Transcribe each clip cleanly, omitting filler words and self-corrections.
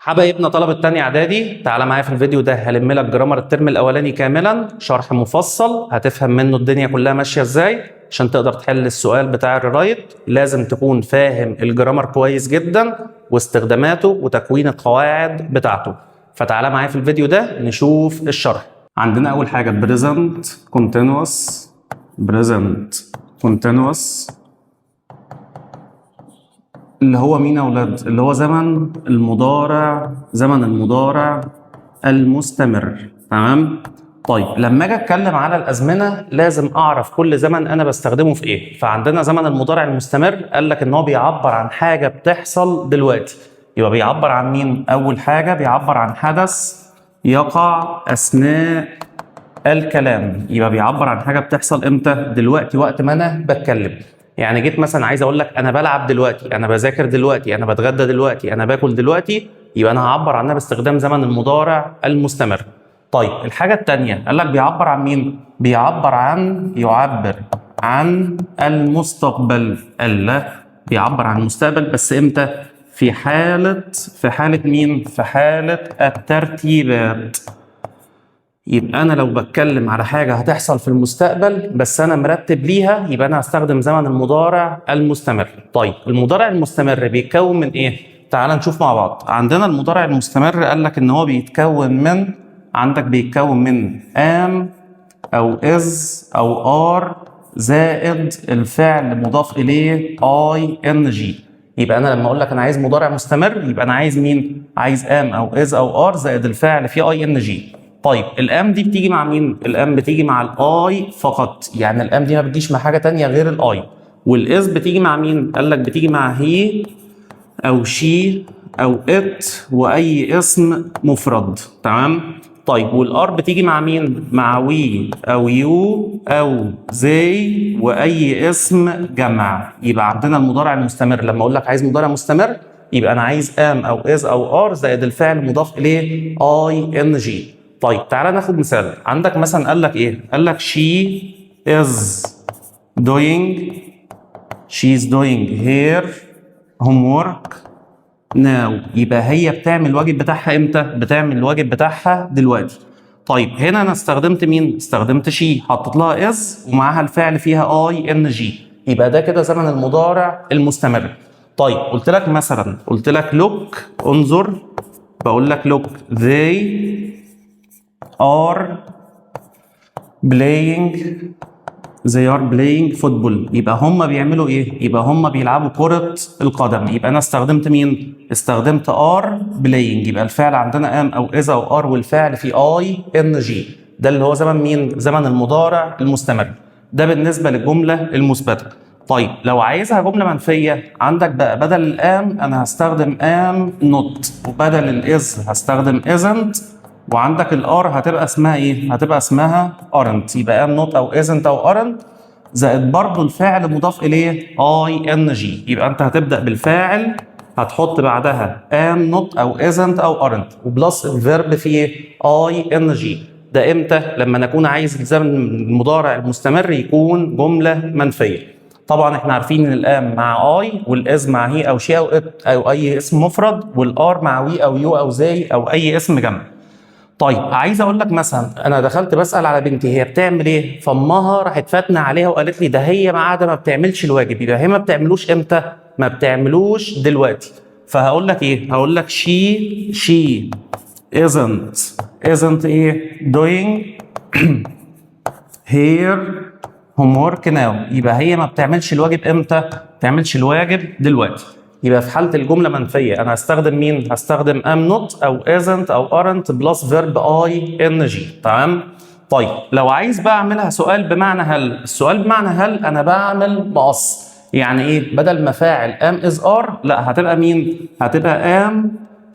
حبايبنا طلبة تانية اعدادي، تعالى معايا في الفيديو ده هلم لك grammar الترم الاولاني كاملا، شرح مفصل هتفهم منه الدنيا كلها ماشية ازاي. عشان تقدر تحل السؤال بتاع ال rewrite لازم تكون فاهم ال grammar كويس جدا واستخداماته وتكوين القواعد بتاعته. فتعالى معايا في الفيديو ده نشوف الشرح. عندنا اول حاجة present continuous. present continuous اللي هو مين يا اولاد؟ اللي هو زمن المضارع، زمن المضارع المستمر، تمام؟ طيب، لما اجي اتكلم على الازمنة لازم اعرف كل زمن انا بستخدمه في ايه. فعندنا زمن المضارع المستمر، قال لك ان هو بيعبر عن حاجة بتحصل دلوقتي. يبقى بيعبر عن مين؟ اول حاجة بيعبر عن حدث يقع اثناء الكلام. يبقى بيعبر عن حاجة بتحصل امتى؟ دلوقتي، وقت ما انا بتكلم. يعني جيت مثلا عايز اقول لك انا بلعب دلوقتي، انا بذاكر دلوقتي، انا بتغدى دلوقتي، انا باكل دلوقتي، يبقى انا هعبر عنها باستخدام زمن المضارع المستمر. طيب، الحاجة الثانية قال لك بيعبر عن مين؟ بيعبر عن، يعبر عن المستقبل. قال لا، بيعبر عن المستقبل بس امتى؟ في حاله مين؟ في حاله الترتيبات. يبقى انا لو بتكلم على حاجة هتحصل في المستقبل بس انا مرتب ليها، يبقى انا هستخدم زمن المضارع المستمر. طيب، المضارع المستمر بيتكون من ايه؟ تعال نشوف مع بعض. عندنا المضارع المستمر قال لك ان هو بيتكون من، عندك بيتكون من am او is او are زائد الفعل مضاف اليه ing. يبقى انا لما اقول لك انا عايز مضارع مستمر، يبقى انا عايز مين؟ عايز am او is او are زائد الفعل فيه ing. طيب، ال am دي بتيجي مع مين؟ ال am بتيجي مع ال I فقط، يعني ال am دي ما بتجيش مع حاجة تانية غير ال I. وال is بتيجي مع مين؟ قال لك بتيجي مع he او she او it واي اسم مفرد، تمام؟ طيب، وال are بتيجي مع مين؟ مع we او you او they واي اسم جمع. يبقى عندنا المضارع المستمر، لما اقول لك عايز مضارع مستمر، يبقى انا عايز am او is او are زائد الفعل مضاف اليه ing. طيب، تعالى ناخد مثال. عندك مثلا قال لك ايه؟ قال لك she is doing her homework now. يبقى هي بتعمل الواجب بتاعها امتى؟ بتعمل الواجب بتاعها دلوقتي. طيب، هنا انا استخدمت مين؟ استخدمت she، حطيت لها is ومعاها الفعل فيها ing، يبقى ده كده زمن المضارع المستمر. طيب، قلت لك مثلا، قلت لك look، انظر، بقول لك look، they are playing football. يبقى هم بيعملوا ايه؟ يبقى هم بيلعبوا كرة القدم. يبقى انا استخدمت مين؟ استخدمت are playing. يبقى الفعل عندنا am او is او are والفعل في ing. ده اللي هو زمن مين؟ زمن المضارع المستمر. ده بالنسبة للجملة المثبتة. طيب، لو عايزها جملة منفية، عندك بقى بدل ال am انا هستخدم am not، وبدل ال is هستخدم isn't، وعندك ال are هتبقى اسمها ايه؟ هتبقى اسمها aren't. يبقى am not او isn't او aren't زائد برضه الفعل مضاف اليه ing. يبقى انت هتبدا بالفاعل، هتحط بعدها am not او isn't او aren't و plus ال verb فيه ing. ده امتى؟ لما نكون عايز الزمن المضارع المستمر يكون جملة منفيه. طبعا احنا عارفين ان ال am مع I، وال is مع he او she او it او اي اسم مفرد، وال are مع we او you او they او اي اسم جمع. طيب، عايز اقول لك مثلا انا دخلت بسال على بنتي هي بتعمل ايه، فامها راحت فاتنة عليها وقالت لي ده هي قاعدة ما بتعملش الواجب. يبقى هي ما بتعملوش امتى؟ ما بتعملوش دلوقتي. فهقول لك ايه؟ هقول لك she isn't ايه؟ doing her homework now. يبقى هي ما بتعملش الواجب امتى؟ ما بتعملش الواجب دلوقتي. يبقى في حاله الجملة منفية انا هستخدم مين؟ هستخدم am not او isn't او aren't plus verb ing، تمام؟ طيب، لو عايز بقى اعملها سؤال بمعنى هل، السؤال بمعنى هل انا بعمل مقص. يعني ايه؟ بدل ما فاعل am is are، لا، هتبقى مين؟ هتبقى am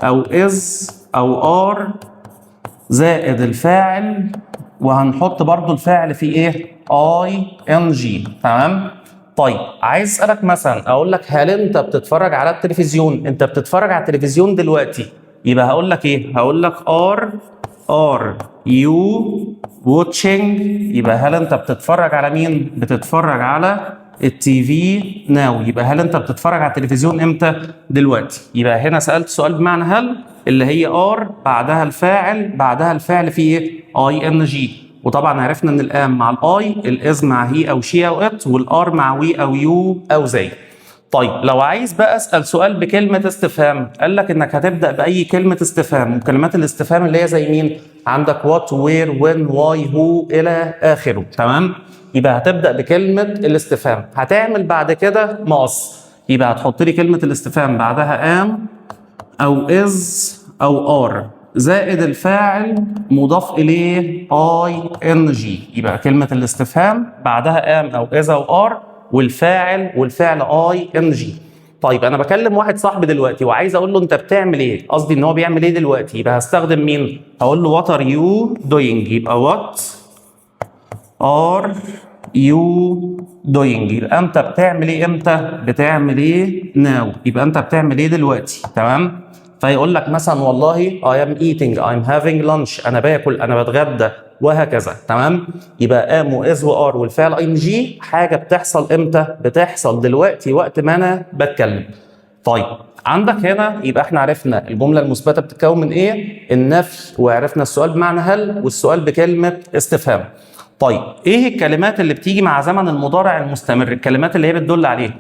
او is او are زائد الفاعل، وهنحط برضو الفاعل في ايه؟ ing، تمام؟ طيب، عايز اسالك مثلا، اقول لك هل انت بتتفرج على التلفزيون؟ انت بتتفرج على التلفزيون دلوقتي؟ يبقى هقول لك ايه؟ هقول لك are you watching، يبقى هل انت بتتفرج على مين؟ بتتفرج على ال TV now. يبقى هل انت بتتفرج على التلفزيون امتى؟ دلوقتي. يبقى هنا سالت سؤال بمعنى هل. اللي هي are بعدها الفاعل بعدها الفعل فيه ايه؟ ing. وطبعا عرفنا ان ال am مع ال I، ال is مع he او she او it، وال are مع we او you او they. طيب لو عايز بقى اسال سؤال بكلمه استفهام، قال لك انك هتبدا باي كلمة استفهام، وكلمات الاستفهام اللي هي زي مين؟ عندك what، where، when، why، who الى اخره، تمام؟ يبقى هتبدا بكلمه الاستفهام، هتعمل بعد كده مقص، يبقى هتحط لي كلمة الاستفهام بعدها am او is او are زائد الفاعل مضاف اليه ing. يبقى كلمة الاستفهام بعدها am او is او are والفاعل والفعل ing. طيب انا بكلم واحد صاحبي دلوقتي وعايز اقول له انت بتعمل ايه، قصدي ان هو بيعمل ايه دلوقتي، يبقى هستخدم مين؟ هقول له what are you doing. يبقى what are you doing، يبقى انت بتعمل ايه امتى؟ بتعمل ايه now، يبقى انت بتعمل ايه دلوقتي، تمام؟ فيقول لك مثلا والله I am eating، I'm having lunch، انا باكل، انا بتغدى، وهكذا، تمام؟ يبقى am و is و are والفعل ing حاجة بتحصل امتى؟ بتحصل دلوقتي وقت ما انا بتكلم. طيب عندك هنا يبقى احنا عرفنا الجملة المثبتة بتتكون من ايه؟ النفي، وعرفنا السؤال بمعنى هل، والسؤال بكلمه استفهام. طيب ايه الكلمات اللي بتيجي مع زمن المضارع المستمر؟ الكلمات اللي هي بتدل عليه.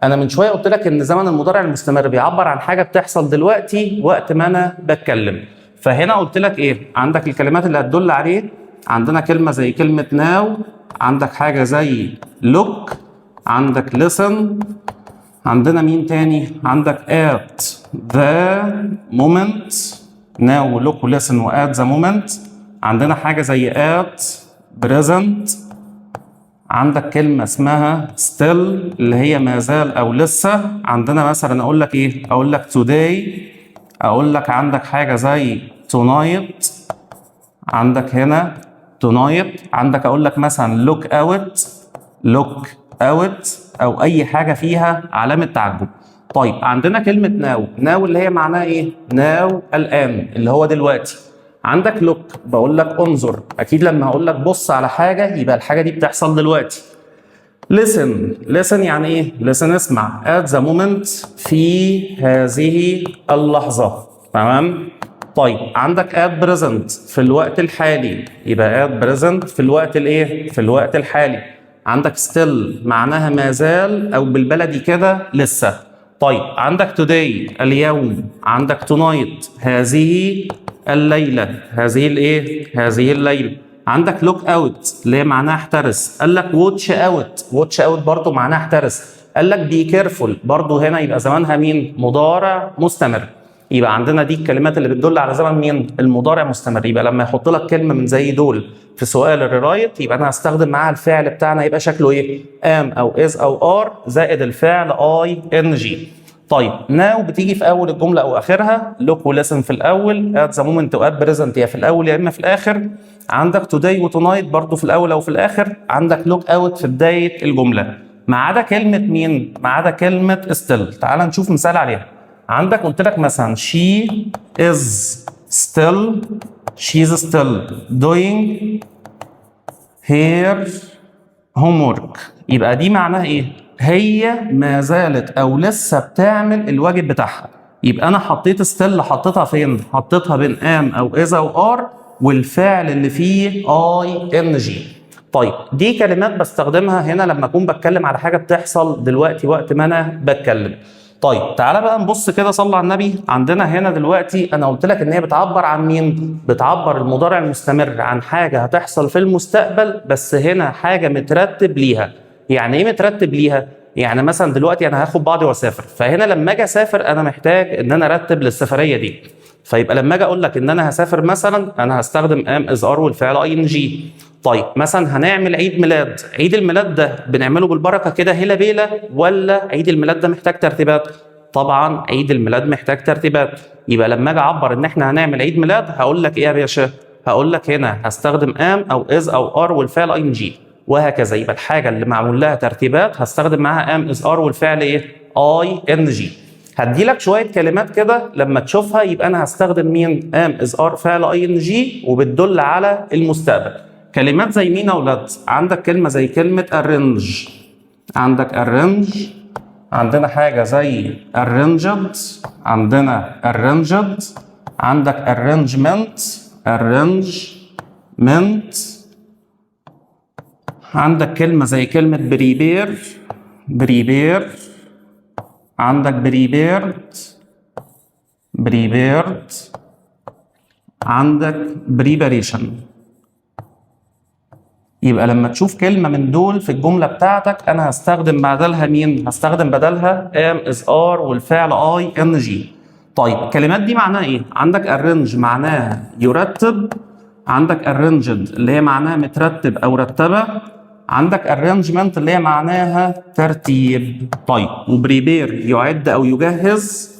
انا من شوية قلت لك ان زمن المضارع المستمر بيعبر عن حاجة بتحصل دلوقتي وقت ما انا بتكلم. فهنا قلت لك ايه؟ عندك الكلمات اللي هتدل عليه، عندنا كلمة زي كلمة now، عندك حاجة زي look، عندك listen، عندنا مين تاني؟ عندك at the moment، now، look، listen و at the moment. عندنا حاجة زي at present، عندك كلمة اسمها still اللي هي ما زال أو لسه. عندنا مثلا أقول لك إيه؟ أقول لك today، أقول لك عندك حاجة زي tonight، عندك هنا tonight، عندك أقول لك مثلا look out، look out، أو أي حاجة فيها علامة تعجب. طيب عندنا كلمة now، now اللي هي معناها إيه؟ now الآن اللي هو دلوقتي. عندك look بقول لك انظر، اكيد لما هقول لك بص على حاجة يبقى الحاجة دي بتحصل دلوقتي. listen، listen يعني ايه؟ listen اسمع. at the moment في هذه اللحظه، تمام؟ طيب عندك at present في الوقت الحالي، يبقى at present في الوقت الايه؟ في الوقت الحالي. عندك still معناها ما زال او بالبلدي كده لسه. طيب عندك today اليوم، عندك tonight هذه الليلة، هذه الايه؟ هذه الليلة. عندك look out اللي هي معناها احترس، قال لك watch out، watch out برضه معناها احترس، قال لك be careful برضه هنا يبقى زمانها مين؟ مضارع مستمر. يبقى عندنا دي الكلمات اللي بتدل على زمن مين؟ المضارع مستمر. يبقى لما يحط لك كلمة من زي دول في سؤال ال rewrite يبقى انا هستخدم معاها الفعل بتاعنا يبقى شكله ايه؟ am او is او are زائد الفعل ing. طيب now بتيجي في اول الجملة او اخرها، look و listen في الاول، at the moment و at present يا في الاول يا اما في الاخر، عندك today و tonight برضو في الاول او في الاخر، عندك look out في بداية الجمله، ما عدا كلمة مين؟ ما عدا كلمة still. تعال نشوف مثال عليها. عندك قلت لك مثلا she is still، she's still doing her homework، يبقى دي معناها ايه؟ هي ما زالت او لسه بتعمل الواجب بتاعها. يبقى انا حطيت still، حطيتها فين؟ حطيتها بين am او is او are والفعل اللي فيه ing. طيب دي كلمات بستخدمها هنا لما اكون بتكلم على حاجة بتحصل دلوقتي وقت ما انا بتكلم. طيب تعالى بقى نبص كده، صلى على النبي. عندنا هنا دلوقتي انا قلت لك ان هي بتعبر عن مين؟ بتعبر المضارع المستمر عن حاجة هتحصل في المستقبل، بس هنا حاجة مترتب ليها. يعني ايه مترتب ليها؟ يعني مثلا دلوقتي انا هاخد بعضي واسافر، فهنا لما اجي اسافر انا محتاج ان انا ارتب للسفريه دي. فيبقى لما اجي اقول لك ان انا هسافر مثلا انا هستخدم am، is، are والفعل ing. طيب مثلا هنعمل عيد ميلاد، عيد الميلاد ده بنعمله بالبركة كده هيلا بيلا ولا عيد الميلاد ده محتاج ترتيبات؟ طبعا عيد الميلاد محتاج ترتيبات. يبقى لما اجي اعبر ان احنا هنعمل عيد ميلاد هقول لك ايه يا باشا؟ هقول لك هنا هستخدم am او is او are والفعل ing وهكذا. يبقى الحاجة اللي معمول لها ترتيبات هستخدم معاها am، is، are والفعل ايه؟ ing. هدي لك شوية كلمات كده لما تشوفها يبقى انا هستخدم مين؟ am، is، are، فعل ing وبتدل على المستقبل. كلمات زي مين يا اولاد؟ عندك كلمة زي كلمة arrange، عندك arrange، عندنا حاجة زي arranged، عندنا arranged، عندك arrangement، arrangement. عندك كلمة زي كلمة prepare، prepare. عندك prepared، prepared. عندك preparation. يبقى لما تشوف كلمة من دول في الجملة بتاعتك، أنا هستخدم بدلها مين؟ هستخدم بدلها am، is، are والفعل ing. طيب، الكلمات دي معناها إيه؟ عندك arrange معناها يرتب، عندك arranged اللي هي معناها مترتب أو رتبة، عندك arrangement اللي هي معناها ترتيب. طيب، و prepare يعد أو يجهز،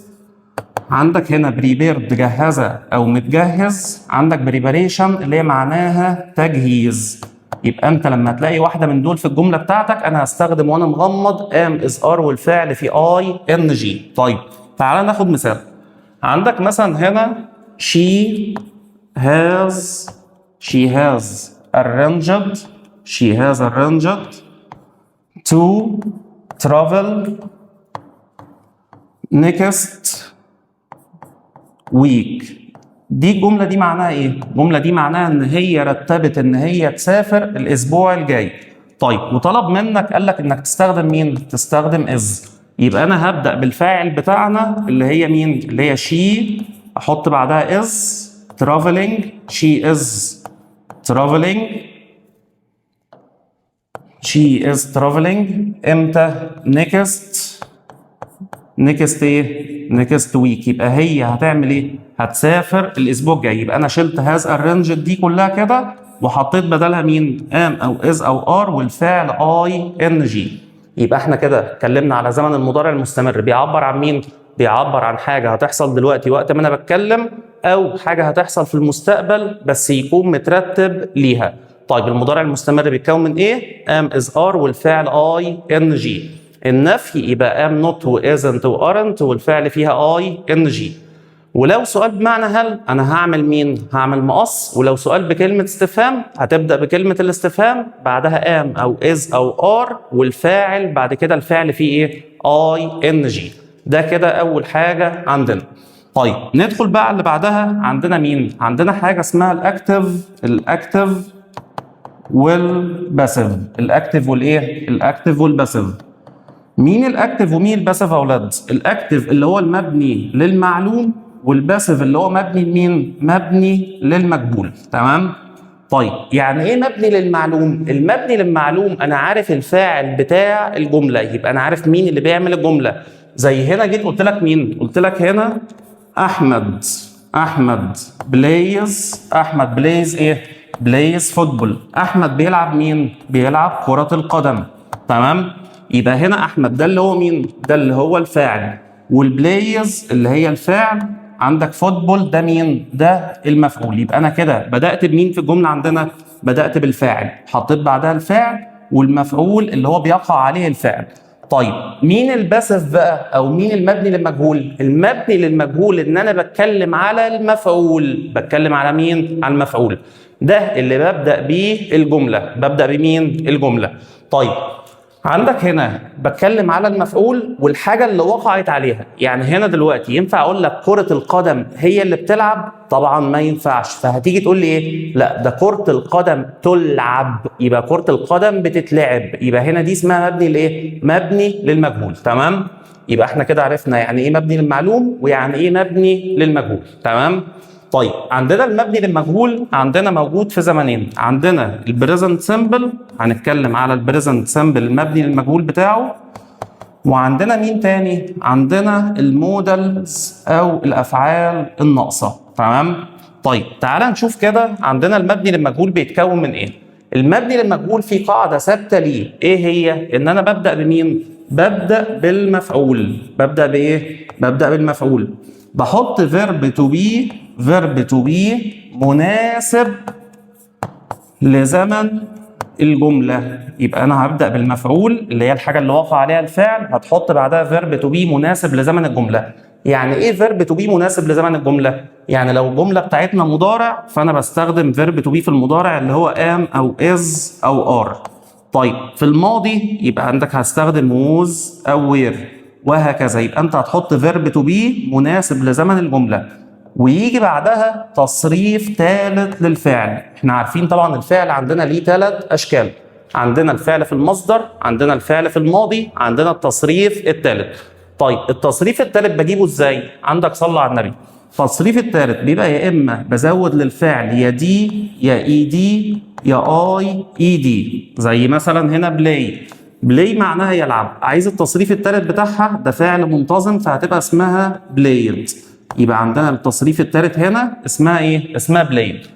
عندك هنا prepared جهز او متجهز، عندك preparation اللي هي معناها تجهيز. يبقى انت لما تلاقي واحدة من دول في الجملة بتاعتك، انا هستخدم وانا مغمض am، is، are والفعل في ing. طيب، تعالى ناخد مثال. عندك مثلا هنا she has arranged، she has arranged to travel next week. دي الجملة دي معناها ايه؟ الجملة دي معناها ان هي رتبت ان هي تسافر الاسبوع الجاي. طيب، وطلب منك قال لك انك تستخدم مين؟ تستخدم is. يبقى انا هبدأ بالفاعل بتاعنا اللي هي مين؟ اللي هي she، احط بعدها is traveling، she is traveling، she is traveling امتى؟ next، next ايه؟ next week. يبقى هي هتعمل ايه؟ هتسافر الاسبوع الجاي. يبقى انا شلت has arranged دي كلها كده وحطيت بدلها مين؟ am او is او are والفعل ing. يبقى احنا كده اتكلمنا على زمن المضارع المستمر، بيعبر عن مين؟ بيعبر عن حاجة هتحصل دلوقتي وقت ما انا بتكلم، او حاجة هتحصل في المستقبل بس يكون مترتب ليها. طيب، المضارع المستمر بيتكون من ايه؟ am، is، are والفعل ing. النفي يبقى am not و isn't و aren't والفعل فيها ing. ولو سؤال بمعنى هل، انا هعمل مين؟ هعمل مقص. ولو سؤال بكلمه استفهام، هتبدا بكلمه الاستفهام، بعدها am او is او are والفاعل، بعد كده الفعل فيه ايه؟ ing. ده كده اول حاجة عندنا. طيب، ندخل بقى على اللي بعدها. عندنا مين؟ عندنا حاجة اسمها ال active، ال active وال passive. ال active والايه؟ ال active وال passive. مين ال active ومين ال passive يا اولاد؟ ال active اللي هو المبني للمعلوم، وال passive اللي هو مبني لمين؟ مبني للمجهول، تمام؟ طيب، يعني ايه مبني للمعلوم؟ المبني للمعلوم انا عارف الفاعل بتاع الجمله، يبقى انا عارف مين اللي بيعمل الجمله. زي هنا جيت قلت لك مين؟ قلت لك هنا احمد، احمد plays، احمد plays ايه؟ plays football. احمد بيلعب مين؟ بيلعب كرة القدم، تمام؟ يبقى هنا احمد ده اللي هو مين؟ ده اللي هو الفاعل، وال plays اللي هي الفعل، عندك football ده مين؟ ده المفعول. يبقى انا كده بدأت بمين في الجملة عندنا؟ بدأت بالفاعل، حطيت بعدها الفعل والمفعول اللي هو بيقع عليه الفعل. طيب، مين ال passive بقى او مين المبني للمجهول؟ المبني للمجهول ان انا بتكلم على المفعول. بتكلم على مين؟ على المفعول. ده اللي ببدأ بيه الجملة. ببدأ بمين الجملة؟ طيب، عندك هنا بتكلم على المفعول والحاجة اللي وقعت عليها. يعني هنا دلوقتي ينفع اقول لك كرة القدم هي اللي بتلعب؟ طبعا ما ينفعش. فهتيجي تقول لي ايه؟ لا، ده كرة القدم تلعب، يبقى كرة القدم بتتلعب. يبقى هنا دي اسمها مبني لايه؟ مبني للمجهول، تمام؟ يبقى احنا كده عرفنا يعني ايه مبني للمعلوم ويعني ايه مبني للمجهول، تمام؟ طيب، عندنا المبني للمجهول عندنا موجود في زمنين. عندنا ال present simple، هنتكلم على ال present simple المبني للمجهول بتاعه. وعندنا مين تاني؟ عندنا ال modals او الافعال الناقصه، تمام؟ طيب، تعال نشوف كده عندنا المبني للمجهول بيتكون من ايه. المبني للمجهول في قاعدة ثابتة ليه، ايه هي؟ ان انا ببدا بمين؟ ببدا بالمفعول. ببدا بايه؟ ببدا بالمفعول. بحط verb to be، verb to be مناسب لزمن الجملة. يبقى أنا هبدأ بالمفعول اللي هي الحاجة اللي وقع عليها الفعل، هتحط بعدها verb to be مناسب لزمن الجملة. يعني إيه verb to be مناسب لزمن الجملة؟ يعني لو الجملة بتاعتنا مضارع، فأنا بستخدم verb to be في المضارع اللي هو am أو is أو are. طيب، في الماضي يبقى عندك هستخدم was أو were وهكذا. يبقى أنت هتحط verb to be مناسب لزمن الجملة. ويجي بعدها تصريف ثالث للفعل. احنا عارفين طبعا الفعل عندنا ليه ثلاث اشكال، عندنا الفعل في المصدر، عندنا الفعل في الماضي، عندنا التصريف الثالث. طيب التصريف الثالث بجيبه ازاي؟ عندك صلى على النبي، التصريف الثالث بيبقى يا اما بزود للفعل يا d يا ed يا ied. زي مثلا هنا play، play معناها يلعب، عايز التصريف الثالث بتاعها، ده فعل منتظم فهتبقى اسمها played. يبقى عندنا التصريف الثالث هنا اسمها ايه؟ اسمها played.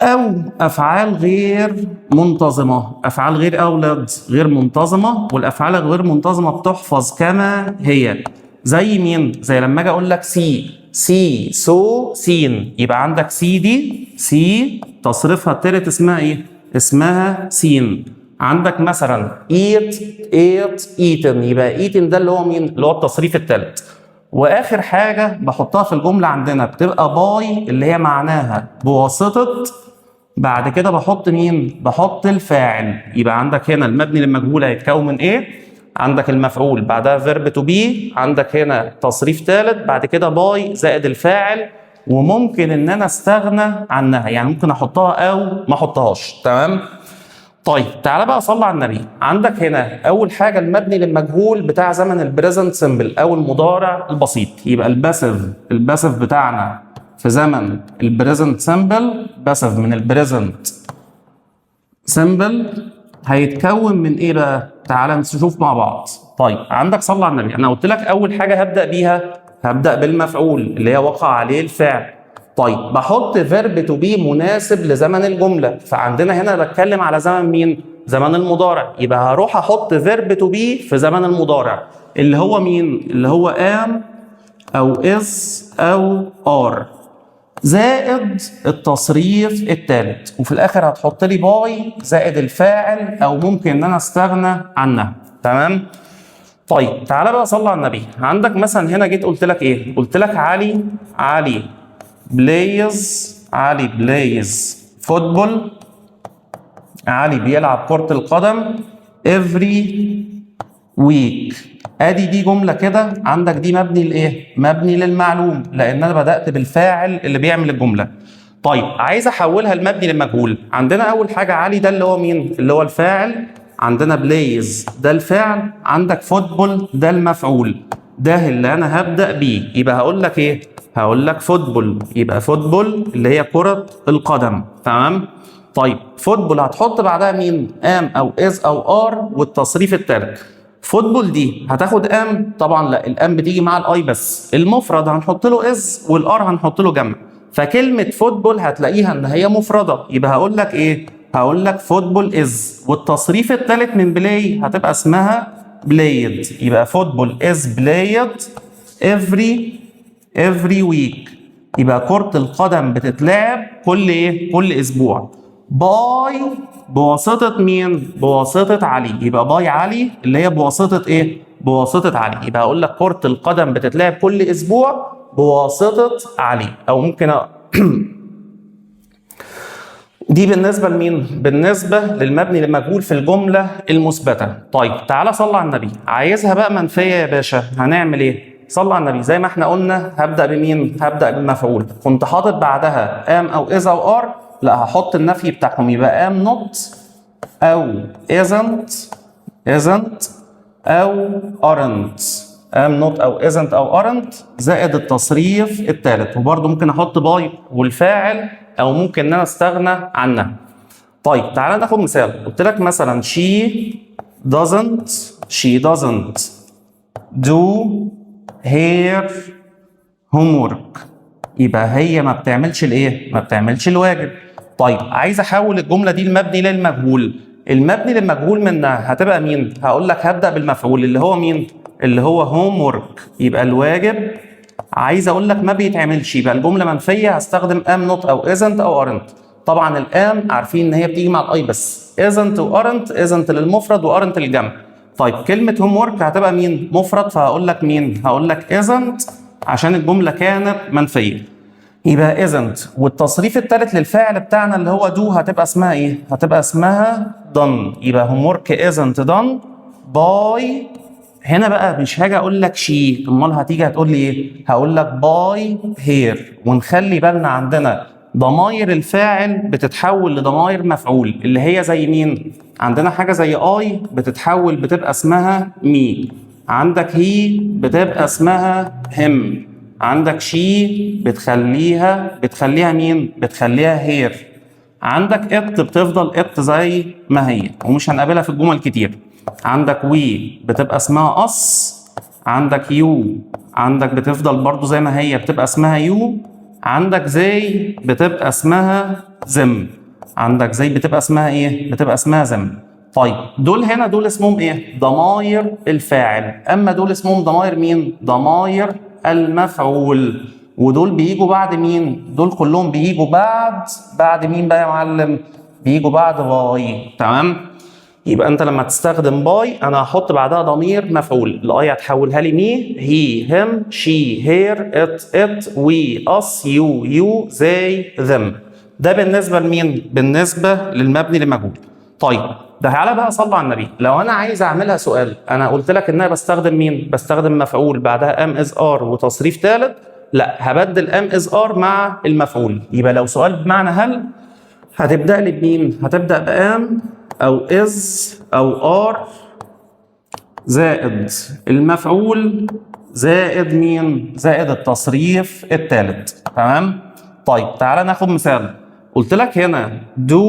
او افعال غير منتظمه، افعال غير اولاد غير منتظمه، والافعال الغير منتظمة بتحفظ كما هي. زي مين؟ زي لما اجي اقول لك see، see، saw، seen. يبقى عندك see دي، see تصريفها الثالث اسمها ايه؟ اسمها seen. عندك مثلا eat، ate، eaten، يبقى eaten ده اللي هو مين؟ اللي هو التصريف الثالث. واخر حاجة بحطها في الجملة عندنا بتبقى by، اللي هي معناها بواسطه، بعد كده بحط مين؟ بحط الفاعل. يبقى عندك هنا المبني للمجهول هيتكون من ايه؟ عندك المفعول بعدها verb to be، عندك هنا تصريف ثالث، بعد كده by زائد الفاعل. وممكن ان انا استغنى عنها، يعني ممكن احطها او ما احطهاش، تمام؟ طيب تعالى بقى صلى على النبي. عندك هنا اول حاجة المبني للمجهول بتاع زمن ال present simple او المضارع البسيط. يبقى ال passive بتاعنا في زمن ال present simple، passive من ال present simple هيتكون من ايه بقى؟ تعالى نشوف مع بعض. طيب عندك صلى على النبي، انا قلت لك اول حاجة هبدا بيها، هبدا بالمفعول اللي هي وقع عليه الفعل. طيب بحط verb to be مناسب لزمن الجمله، فعندنا هنا بتكلم على زمن مين؟ زمن المضارع. يبقى هروح احط verb to be في زمن المضارع اللي هو مين؟ اللي هو am او is او are زائد التصريف الثالث، وفي الاخر هتحط لي by زائد الفاعل، او ممكن ان انا استغنى عنها، تمام؟ طيب تعالى بقى صلى على النبي. عندك مثلا هنا جيت قلت لك ايه؟ قلت لك علي، علي plays، علي plays football، علي بيلعب كرة القدم every week. ادي دي جملة كده عندك دي مبني لايه؟ مبني للمعلوم، لان انا بدأت بالفاعل اللي بيعمل الجملة. طيب عايز احولها لمبني للمجهول. عندنا اول حاجة علي ده اللي هو مين؟ اللي هو الفاعل. عندنا plays ده الفعل، عندك football ده المفعول، ده اللي انا هبدأ بيه. يبقى هقول لك ايه؟ هقول لك football، يبقى football اللي هي كرة القدم، تمام؟ طيب football هتحط بعدها مين؟ am او is او are والتصريف الثالث. football دي هتاخد am؟ طبعا لا، ال am بتيجي مع ال I بس. المفرد هنحط له is وال are هنحط له جمع. فكلمة football هتلاقيها ان هي مفردة، يبقى هقول لك ايه؟ هقول لك football is، والتصريف الثالث من play هتبقى اسمها played. يبقى football is played every week. يبقى كرة القدم بتتلعب كل ايه؟ كل اسبوع. by بواسطة مين؟ بواسطة علي. يبقى by علي اللي هي بواسطة ايه؟ بواسطة علي. يبقى اقول لك كرة القدم بتتلعب كل اسبوع بواسطة علي، او ممكن دي بالنسبة لمين؟ بالنسبة للمبني للمجهول في الجملة المثبتة. طيب تعالى صلى على النبي، عايزها بقى منفية يا باشا، هنعمل ايه؟ صلى على النبي، زي ما احنا قلنا هبدأ بمين؟ هبدأ بالمفعول. كنت حاطط بعدها am او is او are، لا هحط النفي بتاعهم، يبقى am not او isn't، isn't او aren't، am not او isn't او aren't زائد التصريف الثالث. وبرده ممكن احط by والفاعل، او ممكن ان انا استغنى عنها. طيب تعالى ناخد مثال. قلت لك مثلا she doesn't، she doesn't do her homework. يبقى هي ما بتعملش الايه؟ ما بتعملش الواجب. طيب عايز احول الجملة دي لمبني للمجهول. المبني للمجهول منها هتبقى مين؟ هقول لك هبدا بالمفعول اللي هو مين؟ اللي هو homework، يبقى الواجب. عايز اقول لك ما بيتعملش، يبقى الجملة منفيه، هستخدم am not او isn't او aren't. طبعا ال am عارفين ان هي بتيجي مع ال I بس، isn't و aren't، isn't للمفرد و aren't للجمع. طيب كلمة homework هتبقى مين؟ مفرد، فهقول لك مين؟ هقول لك isn't عشان الجملة كانت منفيه. يبقى isn't، والتصريف الثالث للفعل بتاعنا اللي هو do هتبقى اسمها ايه؟ هتبقى اسمها done. يبقى homework isn't done by هنا بقى مش هاجي اقول لك she، امال هتيجي هتقول لي ايه؟ هقول لك by her. ونخلي بالنا عندنا ضماير الفاعل بتتحول لضماير مفعول، اللي هي زي مين؟ عندنا حاجة زي I بتتحول بتبقى اسمها me، عندك he بتبقى اسمها him، عندك she بتخليها مين؟ بتخليها her. عندك it بتفضل it زي ما هي ومش هنقابلها في الجمل كتير. عندك we بتبقى اسمها us، عندك you عندك بتفضل برضو زي ما هي بتبقى اسمها you، عندك they بتبقى اسمها them. عندك they بتبقى اسمها ايه؟ بتبقى اسمها them. طيب دول هنا دول اسمهم ايه؟ ضماير الفاعل. اما دول اسمهم ضماير مين؟ ضماير المفعول. ودول بيجوا بعد مين؟ دول كلهم بيجوا بعد مين بقى يا معلم؟ بيجوا بعد by. تمام؟ يبقى انت لما تستخدم by انا هحط بعدها ضمير مفعول. ال I هتحولها لي me، he، him، she، her، it، it، we، us، you، you، they، them. ده بالنسبة لمين؟ بالنسبة للمبني لمجهول. طيب ده تعالى بقى صلى على النبي، لو انا عايز اعملها سؤال، انا قلت لك ان انا بستخدم مين؟ بستخدم مفعول بعدها am is are وتصريف ثالث. لا، هبدل am is are مع المفعول. يبقى لو سؤال بمعنى هل هتبدا لي بمين؟ هتبدا ب am او is او are زائد المفعول زائد مين؟ زائد التصريف الثالث. تمام؟ طيب تعالى ناخد مثال. قلت لك هنا do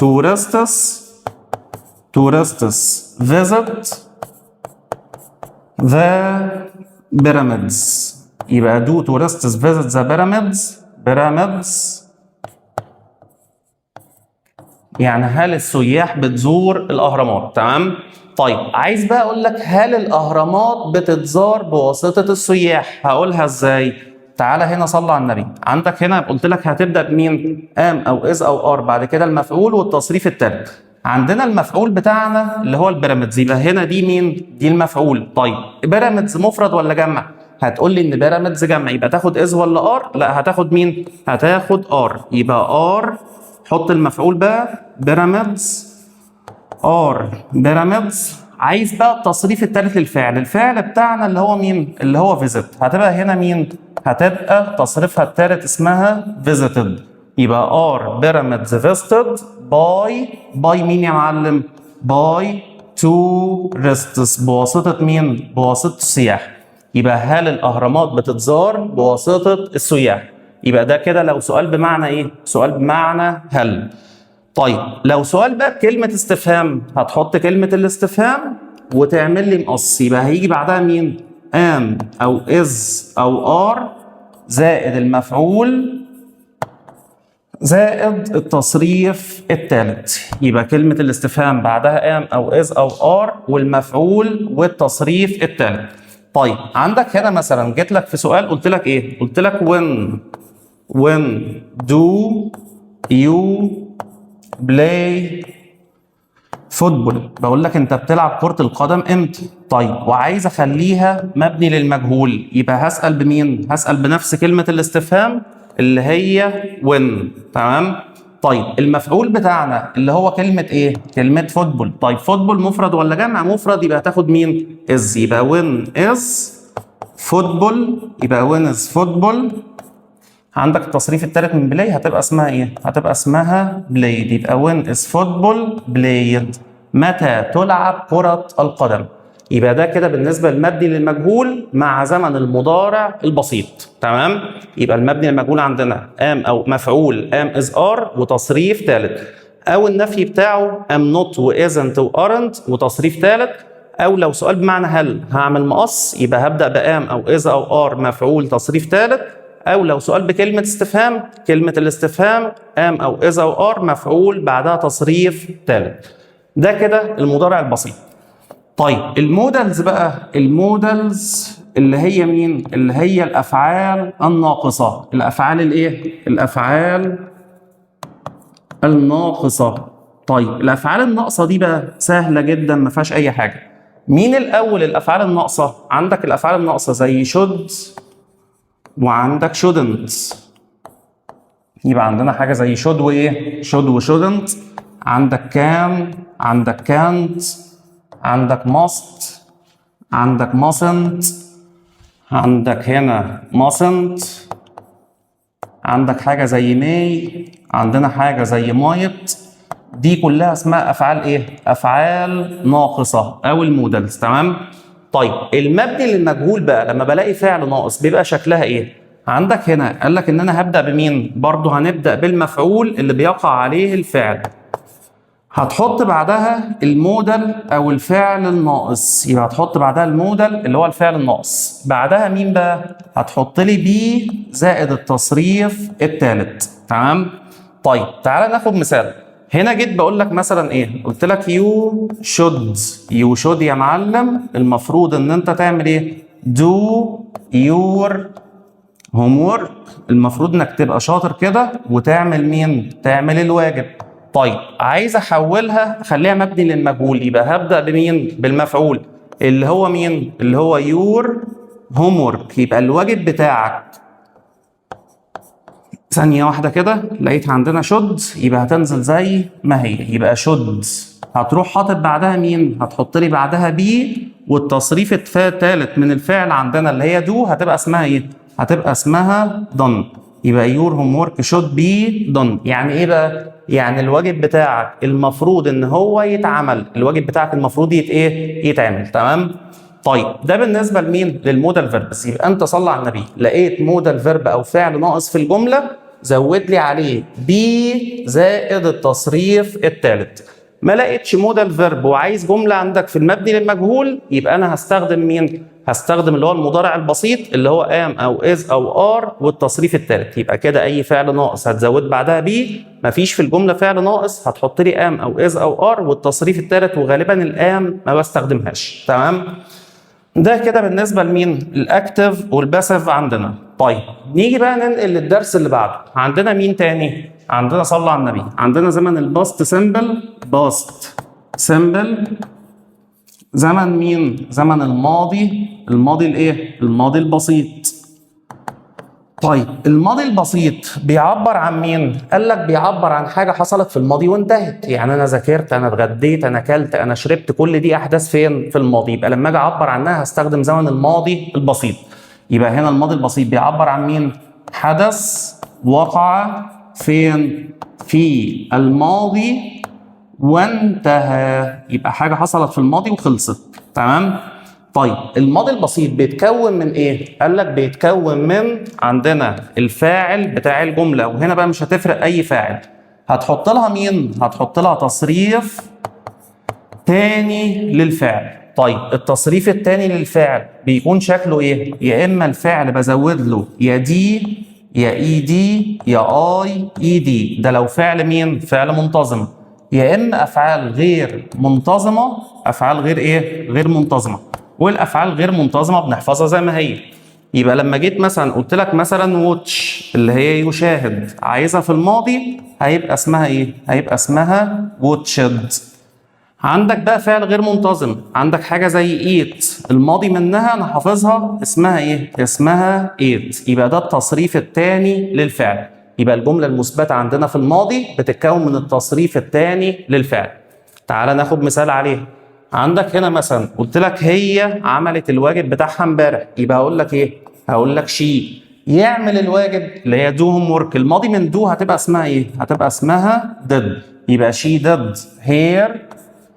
tourists visit the pyramids؟ يبقى do tourists visit the pyramids؟ pyramids يعني هل السياح بتزور الاهرامات؟ تمام؟ طيب عايز بقى اقول لك هل الاهرامات بتتزار بواسطة السياح؟ هقولها ازاي؟ تعالى هنا صلى على النبي. عندك هنا قلت لك هتبدا بمين؟ am او is او are، بعد كده المفعول والتصريف الثالث. عندنا المفعول بتاعنا اللي هو ال pyramids، يبقى هنا دي مين؟ دي المفعول. طيب pyramids مفرد ولا جمع؟ هتقول لي ان pyramids جمع، يبقى تاخد is ولا are؟ لا، هتاخد مين؟ هتاخد are. يبقى are، حط المفعول بقى pyramids، are pyramids. عايز بقى التصريف الثالث للفعل، الفعل بتاعنا اللي هو مين؟ اللي هو visit. هتبقى هنا مين؟ هتبقى تصريفها الثالث اسمها visited. يبقى are pyramids visited by مين يا معلم؟ by tourists. بواسطة مين؟ بواسطة السياح. يبقى هل الأهرامات بتتزار بواسطة السياح؟ يبقى ده كده لو سؤال بمعنى إيه؟ سؤال بمعنى هل. طيب لو سؤال بقى بكلمة استفهام، هتحط كلمة الاستفهام وتعمل لي مقص، يبقى هيجي بعدها مين؟ am أو is أو are زائد المفعول زائد التصريف الثالث. يبقى كلمة الاستفهام بعدها am أو is أو are والمفعول والتصريف الثالث. طيب عندك هنا مثلا جيت لك في سؤال قلت لك ايه؟ قلت لك when do you play football؟ بقول لك انت بتلعب كرة القدم امتى؟ طيب وعايز اخليها مبني للمجهول، يبقى هسأل بمين؟ هسأل بنفس كلمة الاستفهام اللي هي when. تمام؟ طيب المفعول بتاعنا اللي هو كلمة ايه؟ كلمة football. طيب football مفرد ولا جمع؟ مفرد، يبقى هتاخد مين؟ is. يبقى when is football، يبقى when is football. عندك التصريف الثالث من play هتبقى اسمها ايه؟ هتبقى اسمها played. يبقى when is football played؟ متى تلعب كرة القدم؟ يبقى ده كده بالنسبة للمبني للمجهول مع زمن المضارع البسيط. تمام؟ يبقى المبني للمجهول عندنا am او مفعول am is are وتصريف ثالث، او النفي بتاعه am not و isn't و aren't وتصريف ثالث، او لو سؤال بمعنى هل هعمل مقص، يبقى هبدا ب am او is او are مفعول تصريف ثالث، او لو سؤال بكلمه استفهام، كلمة الاستفهام am او is او are مفعول بعدها تصريف ثالث. ده كده المضارع البسيط. طيب ال modals بقى، ال modals اللي هي مين؟ اللي هي الافعال الناقصة. الافعال الايه؟ الافعال الناقصة. طيب الافعال الناقصة دي بقى سهلة جدا ما فيهاش اي حاجة. مين الاول الافعال الناقصة؟ عندك الافعال الناقصة زي should وعندك shouldn't. يبقى عندنا حاجة زي should وايه؟ should و shouldn't. عندك can، عندك can't، عندك must، عندك mustn't، عندك هنا mustn't، عندك حاجة زي may، عندنا حاجة زي might. دي كلها اسمها أفعال إيه؟ أفعال ناقصة أو ال modals، تمام؟ طيب، المبني للمجهول بقى لما بلاقي فعل ناقص بيبقى شكلها إيه؟ عندك هنا قال لك إن أنا هبدأ بمين؟ برضه هنبدأ بالمفعول اللي بيقع عليه الفعل. هتحط بعدها ال modal او الفعل الناقص، يبقى هتحط بعدها ال modal اللي هو الفعل الناقص. بعدها مين بقى؟ هتحط لي be زائد التصريف الثالث، تمام؟ طيب، تعالى ناخد مثال. هنا جيت بقول لك مثلا ايه؟ قلت لك you should، you should يا معلم المفروض ان انت تعمل ايه؟ do your homework. المفروض انك تبقى شاطر كده وتعمل مين؟ تعمل الواجب. طيب، عايز احولها اخليها مبني للمجهول، يبقى هبدا بمين؟ بالمفعول اللي هو مين؟ اللي هو your homework، يبقى الواجب بتاعك. ثانية واحدة كده، لقيت عندنا should، يبقى هتنزل زي ما هي، يبقى should. هتروح حاطط بعدها مين؟ هتحط لي بعدها be والتصريف الثالث من الفعل عندنا اللي هي do، هتبقى اسمها ايه؟ هتبقى اسمها done. يبقى your homework should be done. يعني ايه بقى؟ يعني الواجب بتاعك المفروض ان هو يتعمل، الواجب بتاعك المفروض ايه؟ يتعمل، تمام؟ طيب، ده بالنسبة لمين؟ لل modal verbs. يبقى انت صلى على النبي، لقيت modal verb او فعل ناقص في الجمله، زود لي عليه be زائد التصريف الثالث. ما لقيتش modal verb وعايز جملة عندك في المبني للمجهول، يبقى انا هستخدم مين؟ هستخدم اللي هو المضارع البسيط اللي هو am او is او are والتصريف الثالث. يبقى كده اي فعل ناقص هتزود بعدها be، مفيش في الجملة فعل ناقص هتحط لي am او is او are والتصريف الثالث، وغالبا ال am ما بستخدمهاش، تمام؟ ده كده بالنسبة لمين؟ ال active وال passive عندنا. طيب، نيجي بقى ننقل للدرس اللي بعده. عندنا مين تاني؟ عندنا، صلى على النبي، عندنا زمن ال past simple. past simple زمن مين؟ زمن الماضي، الماضي الايه؟ الماضي البسيط. طيب، الماضي البسيط بيعبر عن مين؟ قال لك بيعبر عن حاجة حصلت في الماضي وانتهت، يعني أنا ذاكرت، أنا اتغديت، أنا أكلت، أنا شربت، كل دي أحداث فين؟ في الماضي. يبقى لما أجي أعبر عنها هستخدم زمن الماضي البسيط. يبقى هنا الماضي البسيط بيعبر عن مين؟ حدث وقع فين؟ في الماضي وانتهى، يبقى حاجة حصلت في الماضي وخلصت، تمام؟ طيب، الماضي البسيط بيتكون من ايه؟ قال لك بيتكون من عندنا الفاعل بتاع الجملة، وهنا بقى مش هتفرق أي فاعل. هتحط لها مين؟ هتحط لها تصريف تاني للفعل. طيب، التصريف التاني للفعل بيكون شكله ايه؟ يا اما الفعل بزود له يا d يا ed يا ied، ده لو فعل مين؟ فعل منتظم. يا اما افعال غير منتظمه، افعال غير ايه؟ غير منتظمه. والافعال غير منتظمة بنحفظها زي ما هي. يبقى لما جيت مثلا قلت لك مثلا watch اللي هي يشاهد، عايزها في الماضي هيبقى اسمها ايه؟ هيبقى اسمها watched. عندك بقى فعل غير منتظم، عندك حاجة زي eat، الماضي منها انا حافظها اسمها ايه؟ اسمها ate. يبقى ده التصريف الثاني للفعل. يبقى الجملة المثبتة عندنا في الماضي بتتكون من التصريف الثاني للفعل. تعال ناخد مثال عليه. عندك هنا مثلا قلت لك هي عملت الواجب بتاعها امبارح، يبقى هقول لك ايه؟ هقول لك she يعمل الواجب اللي هي do homework، الماضي من do هتبقى اسمها ايه؟ هتبقى اسمها did. يبقى she did her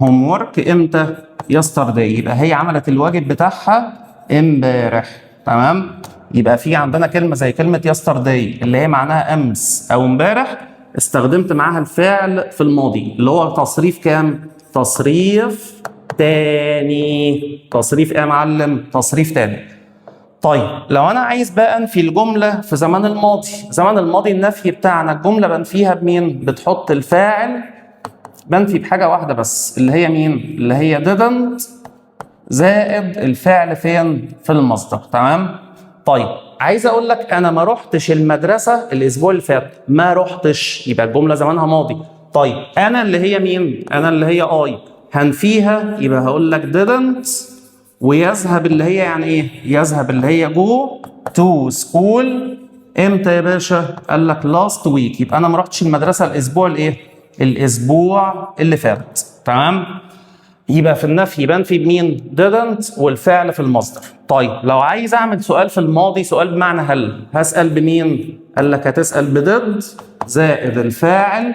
homework امتى؟ yesterday. يبقى هي عملت الواجب بتاعها امبارح، تمام؟ يبقى في عندنا كلمة زي كلمة yesterday اللي هي معناها امس او امبارح، استخدمت معاها الفعل في الماضي اللي هو تصريف كام؟ تصريف تاني. تصريف ايه يا معلم؟ تصريف تاني. طيب، لو انا عايز بقى انفي الجملة في زمان الماضي، زمان الماضي النفي بتاعنا الجملة بنفيها بمين؟ بتحط الفاعل، بنفي بحاجة واحدة بس اللي هي مين؟ اللي هي didn't زائد الفعل فين؟ في المصدر، تمام؟ طيب، عايز اقول لك انا ما رحتش المدرسة الاسبوع اللي فات، ما رحتش، يبقى الجملة زمانها ماضي. طيب، انا اللي هي مين؟ انا اللي هي I، هنفيها، يبقى هقول لك didn't ويذهب اللي هي يعني ايه؟ يذهب اللي هي go to school امتى يا باشا؟ قال لك last week. يبقى انا ما رحتش المدرسة الاسبوع الايه؟ الاسبوع اللي فات، تمام؟ يبقى في النفي بنفي بمين؟ didn't والفعل في المصدر. طيب لو عايز اعمل سؤال في الماضي، سؤال بمعنى هل، هسأل بمين؟ قال لك هتسأل ب did زائد الفاعل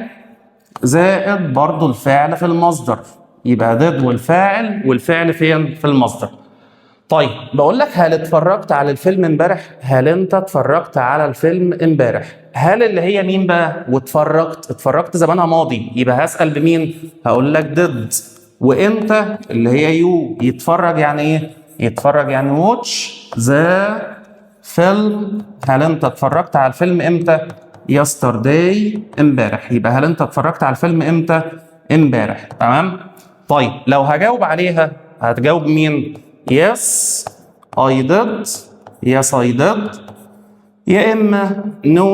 زائد برضو الفعل في المصدر. يبقى did والفاعل والفعل فين؟ في المصدر. طيب بقول لك هل اتفرجت على الفيلم امبارح؟ هل انت اتفرجت على الفيلم امبارح؟ هل اللي هي مين بقى؟ واتفرجت، اتفرجت زمانها ماضي، يبقى هسأل بمين؟ هقول لك did، وانت اللي هي you، يتفرج يعني ايه؟ يتفرج يعني watch the film. هل انت اتفرجت على الفيلم امتى؟ yesterday، امبارح. يبقى هل انت اتفرجت على الفيلم امتى؟ امبارح. تمام؟ طيب لو هجاوب عليها هتجاوب مين؟ yes I did، yes I did، يا اما no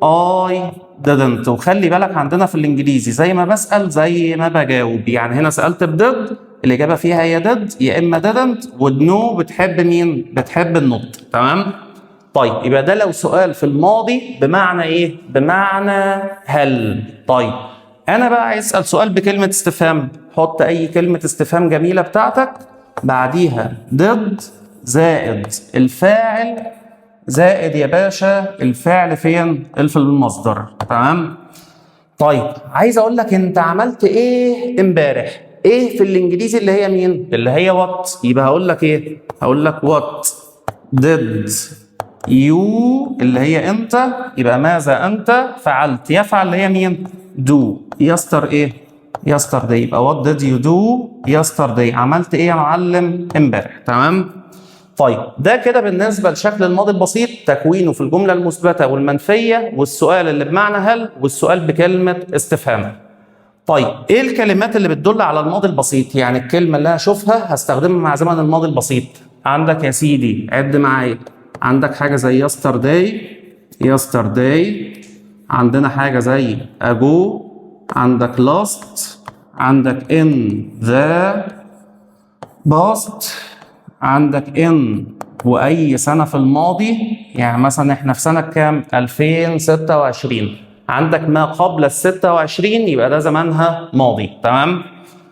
I didn't. وخلي بالك عندنا في الانجليزي زي ما بسأل زي ما بجاوب، يعني هنا سألت ب did، الإجابة فيها يا did يا إما didn't، وال no بتحب مين؟ بتحب ال not. تمام؟ طيب يبقى ده لو سؤال في الماضي بمعنى إيه؟ بمعنى هل. طيب أنا بقى عايز أسأل سؤال بكلمة استفهام، حط أي كلمة استفهام جميلة بتاعتك بعديها did زائد الفاعل زائد يا باشا الفعل فين؟ في المصدر. تمام؟ طيب عايز اقول لك انت عملت ايه امبارح؟ ايه في الانجليزي اللي هي مين؟ اللي هي what. يبقى هقول لك ايه؟ هقول لك what did you اللي هي انت، يبقى ماذا انت فعلت؟ يفعل اللي هي مين؟ do. yester ايه؟ yesterday. يبقى what did you do yesterday؟ عملت ايه يا معلم امبارح؟ تمام؟ طيب ده كده بالنسبة لشكل الماضي البسيط، تكوينه في الجملة المثبتة والمنفية والسؤال اللي بمعنى هل والسؤال بكلمة استفهام. طيب ايه الكلمات اللي بتدل على الماضي البسيط؟ يعني الكلمة اللي هشوفها هستخدمها مع زمن الماضي البسيط. عندك يا سيدي، عد معايا، عندك حاجة زي yesterday، yesterday، عندنا حاجة زي ago، عندك last، عندك in the past، عندك in واي سنة في الماضي، يعني مثلا احنا في سنة كام؟ 2026، عندك ما قبل ال 26 يبقى ده زمانها ماضي. تمام؟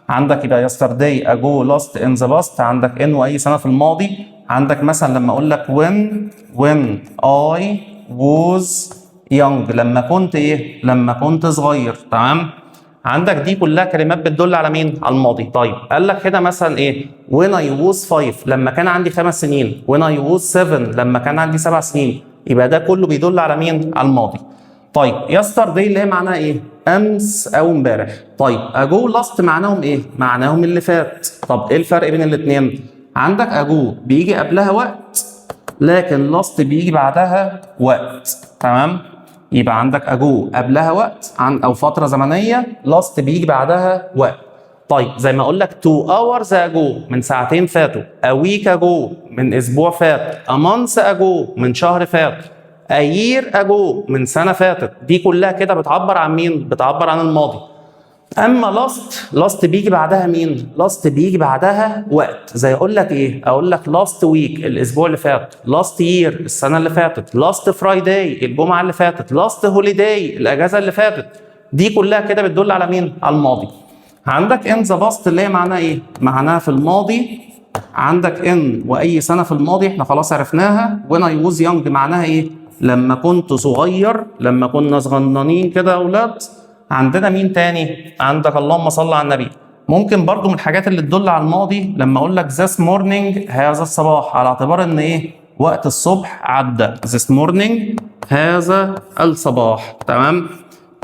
عندك يبقى yesterday، ago، last، in the past، عندك in واي سنة في الماضي. عندك مثلا لما اقول لك when I was young، لما كنت ايه؟ لما كنت صغير. تمام؟ عندك دي كلها كلمات بتدل على مين؟ على الماضي. طيب قال لك هنا مثلا ايه؟ when I was 5، لما كان عندي 5 سنين، when I was 7، لما كان عندي 7 سنين، يبقى ده كله بيدل على مين؟ على الماضي. طيب yesterday اللي هي معناها ايه؟ امس او امبارح. طيب ago، last معناهم ايه؟ معناهم اللي فات. طب ايه الفرق بين الاثنين؟ عندك ago بيجي قبلها وقت، لكن last بيجي بعدها وقت. تمام؟ يبقى عندك ago قبلها وقت عن او فترة زمنيه، last بيجي بعدها وقت. طيب زي ما اقول لك 2 hours ago، من ساعتين فاتوا، a week ago، من اسبوع فات، a month ago، من شهر فات، a year ago، من سنة فاتت، دي كلها كده بتعبر عن مين؟ بتعبر عن الماضي. اما last، last بيجي بعدها مين؟ last بيجي بعدها وقت، زي اقول لك ايه؟ اقول لك last week، الاسبوع اللي فات، last year، السنة اللي فاتت، last Friday، الجمعة اللي فاتت، last holiday، الاجازة اللي فاتت. دي كلها كده بتدل على مين؟ على الماضي. عندك in the past اللي هي معناها ايه؟ معناها في الماضي. عندك in واي سنة في الماضي احنا خلاص عرفناها. when I was young معناها ايه؟ لما كنت صغير، لما كنا صغننين كده يا اولاد. عندنا مين تاني؟ عندك اللهم صل على النبي، ممكن برضو من الحاجات اللي تدل على الماضي لما اقول لك this morning، هذا الصباح، على اعتبار ان ايه؟ وقت الصبح عدى. this morning، هذا الصباح. تمام؟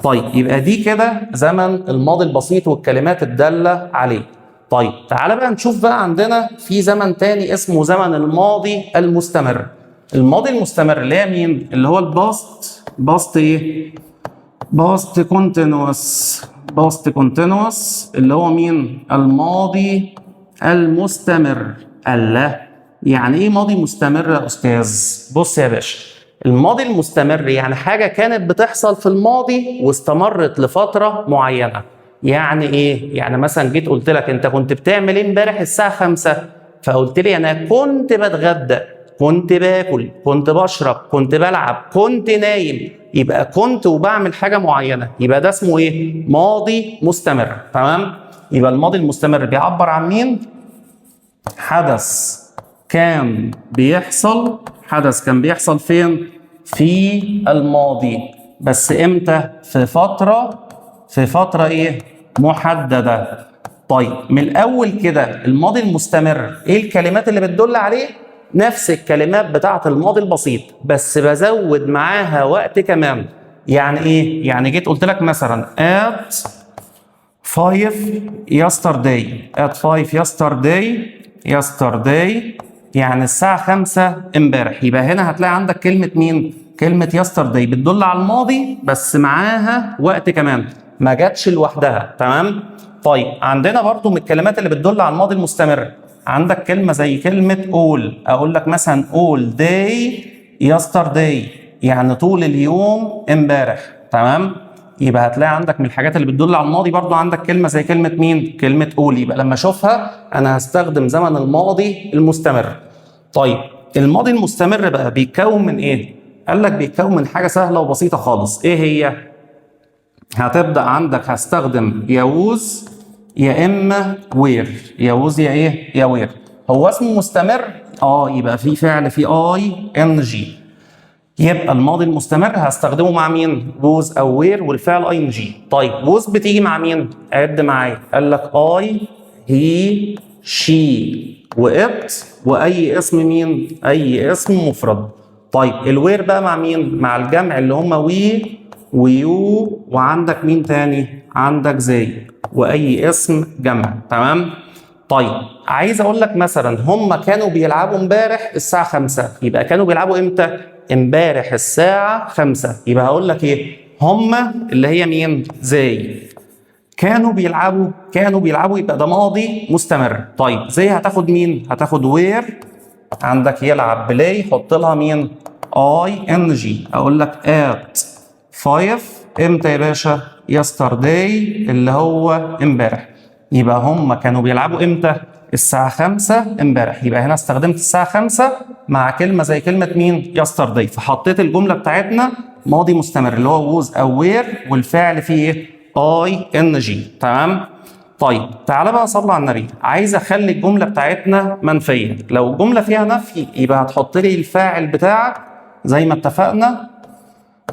طيب يبقى دي كده زمن الماضي البسيط والكلمات الدالة عليه. طيب تعالى بقى نشوف بقى عندنا في زمن تاني اسمه زمن الماضي المستمر. الماضي المستمر اللي هي مين؟ اللي هو ال past، past ايه؟ past continuous، past continuous اللي هو مين؟ الماضي المستمر. الله، يعني ايه ماضي مستمر يا استاذ؟ بص يا باشا، الماضي المستمر يعني حاجة كانت بتحصل في الماضي واستمرت لفترة معينة. يعني ايه؟ يعني مثلا جيت قلت لك انت كنت بتعمل ايه امبارح الساعة 5؟ فقلت لي انا كنت بتغدى، كنت باكل، كنت بشرب، كنت بلعب، كنت نايم. يبقى كنت وبعمل حاجة معينه، يبقى ده اسمه ايه؟ ماضي مستمر. تمام؟ يبقى الماضي المستمر بيعبر عن مين؟ حدث كان بيحصل. حدث كان بيحصل فين؟ في الماضي، بس امتى؟ في فترة ايه؟ محددة. طيب، من الاول كده الماضي المستمر ايه الكلمات اللي بتدل عليه؟ نفس الكلمات بتاعة الماضي البسيط، بس بزود معاها وقت كمان. يعني ايه؟ يعني جيت قلت لك مثلا at 5 yesterday، at 5 yesterday، yesterday يعني الساعة 5 امبارح. يبقى هنا هتلاقي عندك كلمة مين؟ كلمة yesterday بتدل على الماضي بس معاها وقت كمان، ما جاتش لوحدها، تمام؟ طيب، عندنا برضو من الكلمات اللي بتدل على الماضي المستمر عندك كلمة زي كلمة all. أقول لك مثلا all day yesterday، يعني طول اليوم امبارح، تمام؟ يبقى هتلاقي عندك من الحاجات اللي بتدل على الماضي برضو عندك كلمة زي كلمة مين؟ كلمة all. يبقى لما اشوفها انا هستخدم زمن الماضي المستمر. طيب، الماضي المستمر بقى بيتكون من ايه؟ قال لك بيتكون من حاجة سهلة وبسيطة خالص. ايه هي؟ هتبدأ عندك هستخدم يا was يا اما were. يا was يا ايه؟ يا were. هو اسمه مستمر؟ اه، يبقى في فعل في ing. يبقى الماضي المستمر هستخدمه مع مين؟ was او were والفعل ing. طيب، was بتيجي مع مين؟ عد معايا. قال لك I، he، she و it واي اسم مين؟ اي اسم مفرد. طيب، ال were بقى مع مين؟ مع الجمع اللي هم we و you، وعندك مين تاني؟ عندك they واي اسم جمع، تمام؟ طيب، عايز اقول لك مثلا هم كانوا بيلعبوا امبارح الساعة 5. يبقى كانوا بيلعبوا امتى؟ امبارح الساعة 5. يبقى هقول لك ايه؟ هم اللي هي مين؟ they كانوا بيلعبوا. كانوا بيلعبوا يبقى ده ماضي مستمر. طيب، they هتاخد مين؟ هتاخد were. عندك يلعب play، حط لها مين؟ ing. اقول لك at 5 امتى يا باشا؟ yesterday اللي هو امبارح. يبقى هم كانوا بيلعبوا امتى؟ الساعة 5 امبارح. يبقى هنا استخدمت الساعة 5 مع كلمة زي كلمة مين؟ yesterday. فحطيت الجملة بتاعتنا ماضي مستمر اللي هو was أو were والفعل فيه ايه؟ ing، تمام؟ طيب، تعالى بقى صلى على النبي، عايز اخلي الجملة بتاعتنا منفية. لو الجملة فيها نفي يبقى هتحط لي الفاعل بتاعك زي ما اتفقنا،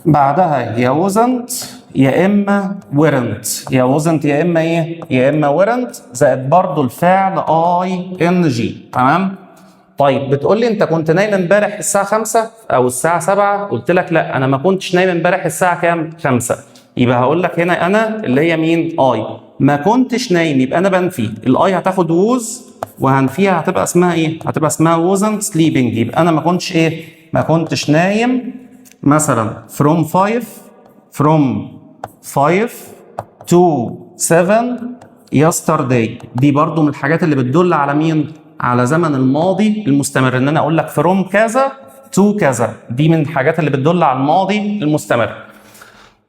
بعدها يا wasn't يا اما weren't. يا wasn't يا اما ايه؟ يا اما weren't، زائد برضو الفعل ing، تمام؟ طيب، بتقول لي انت كنت نايم امبارح الساعة 5 او الساعة 7؟ قلت لك لا، انا ما كنتش نايم امبارح الساعة كام؟ 5. يبقى هقول لك هنا انا اللي هي مين؟ I. ما كنتش نايم، يبقى انا بنفي. ال I هتاخد was وهنفيها، هتبقى اسمها ايه؟ هتبقى اسمها wasn't sleeping. يبقى انا ما كنتش ايه؟ ما كنتش نايم مثلا from 5، from 5 to 7 yesterday. دي برضو من الحاجات اللي بتدل على مين؟ على زمن الماضي المستمر، ان انا اقول لك from كذا to كذا، دي من الحاجات اللي بتدل على الماضي المستمر.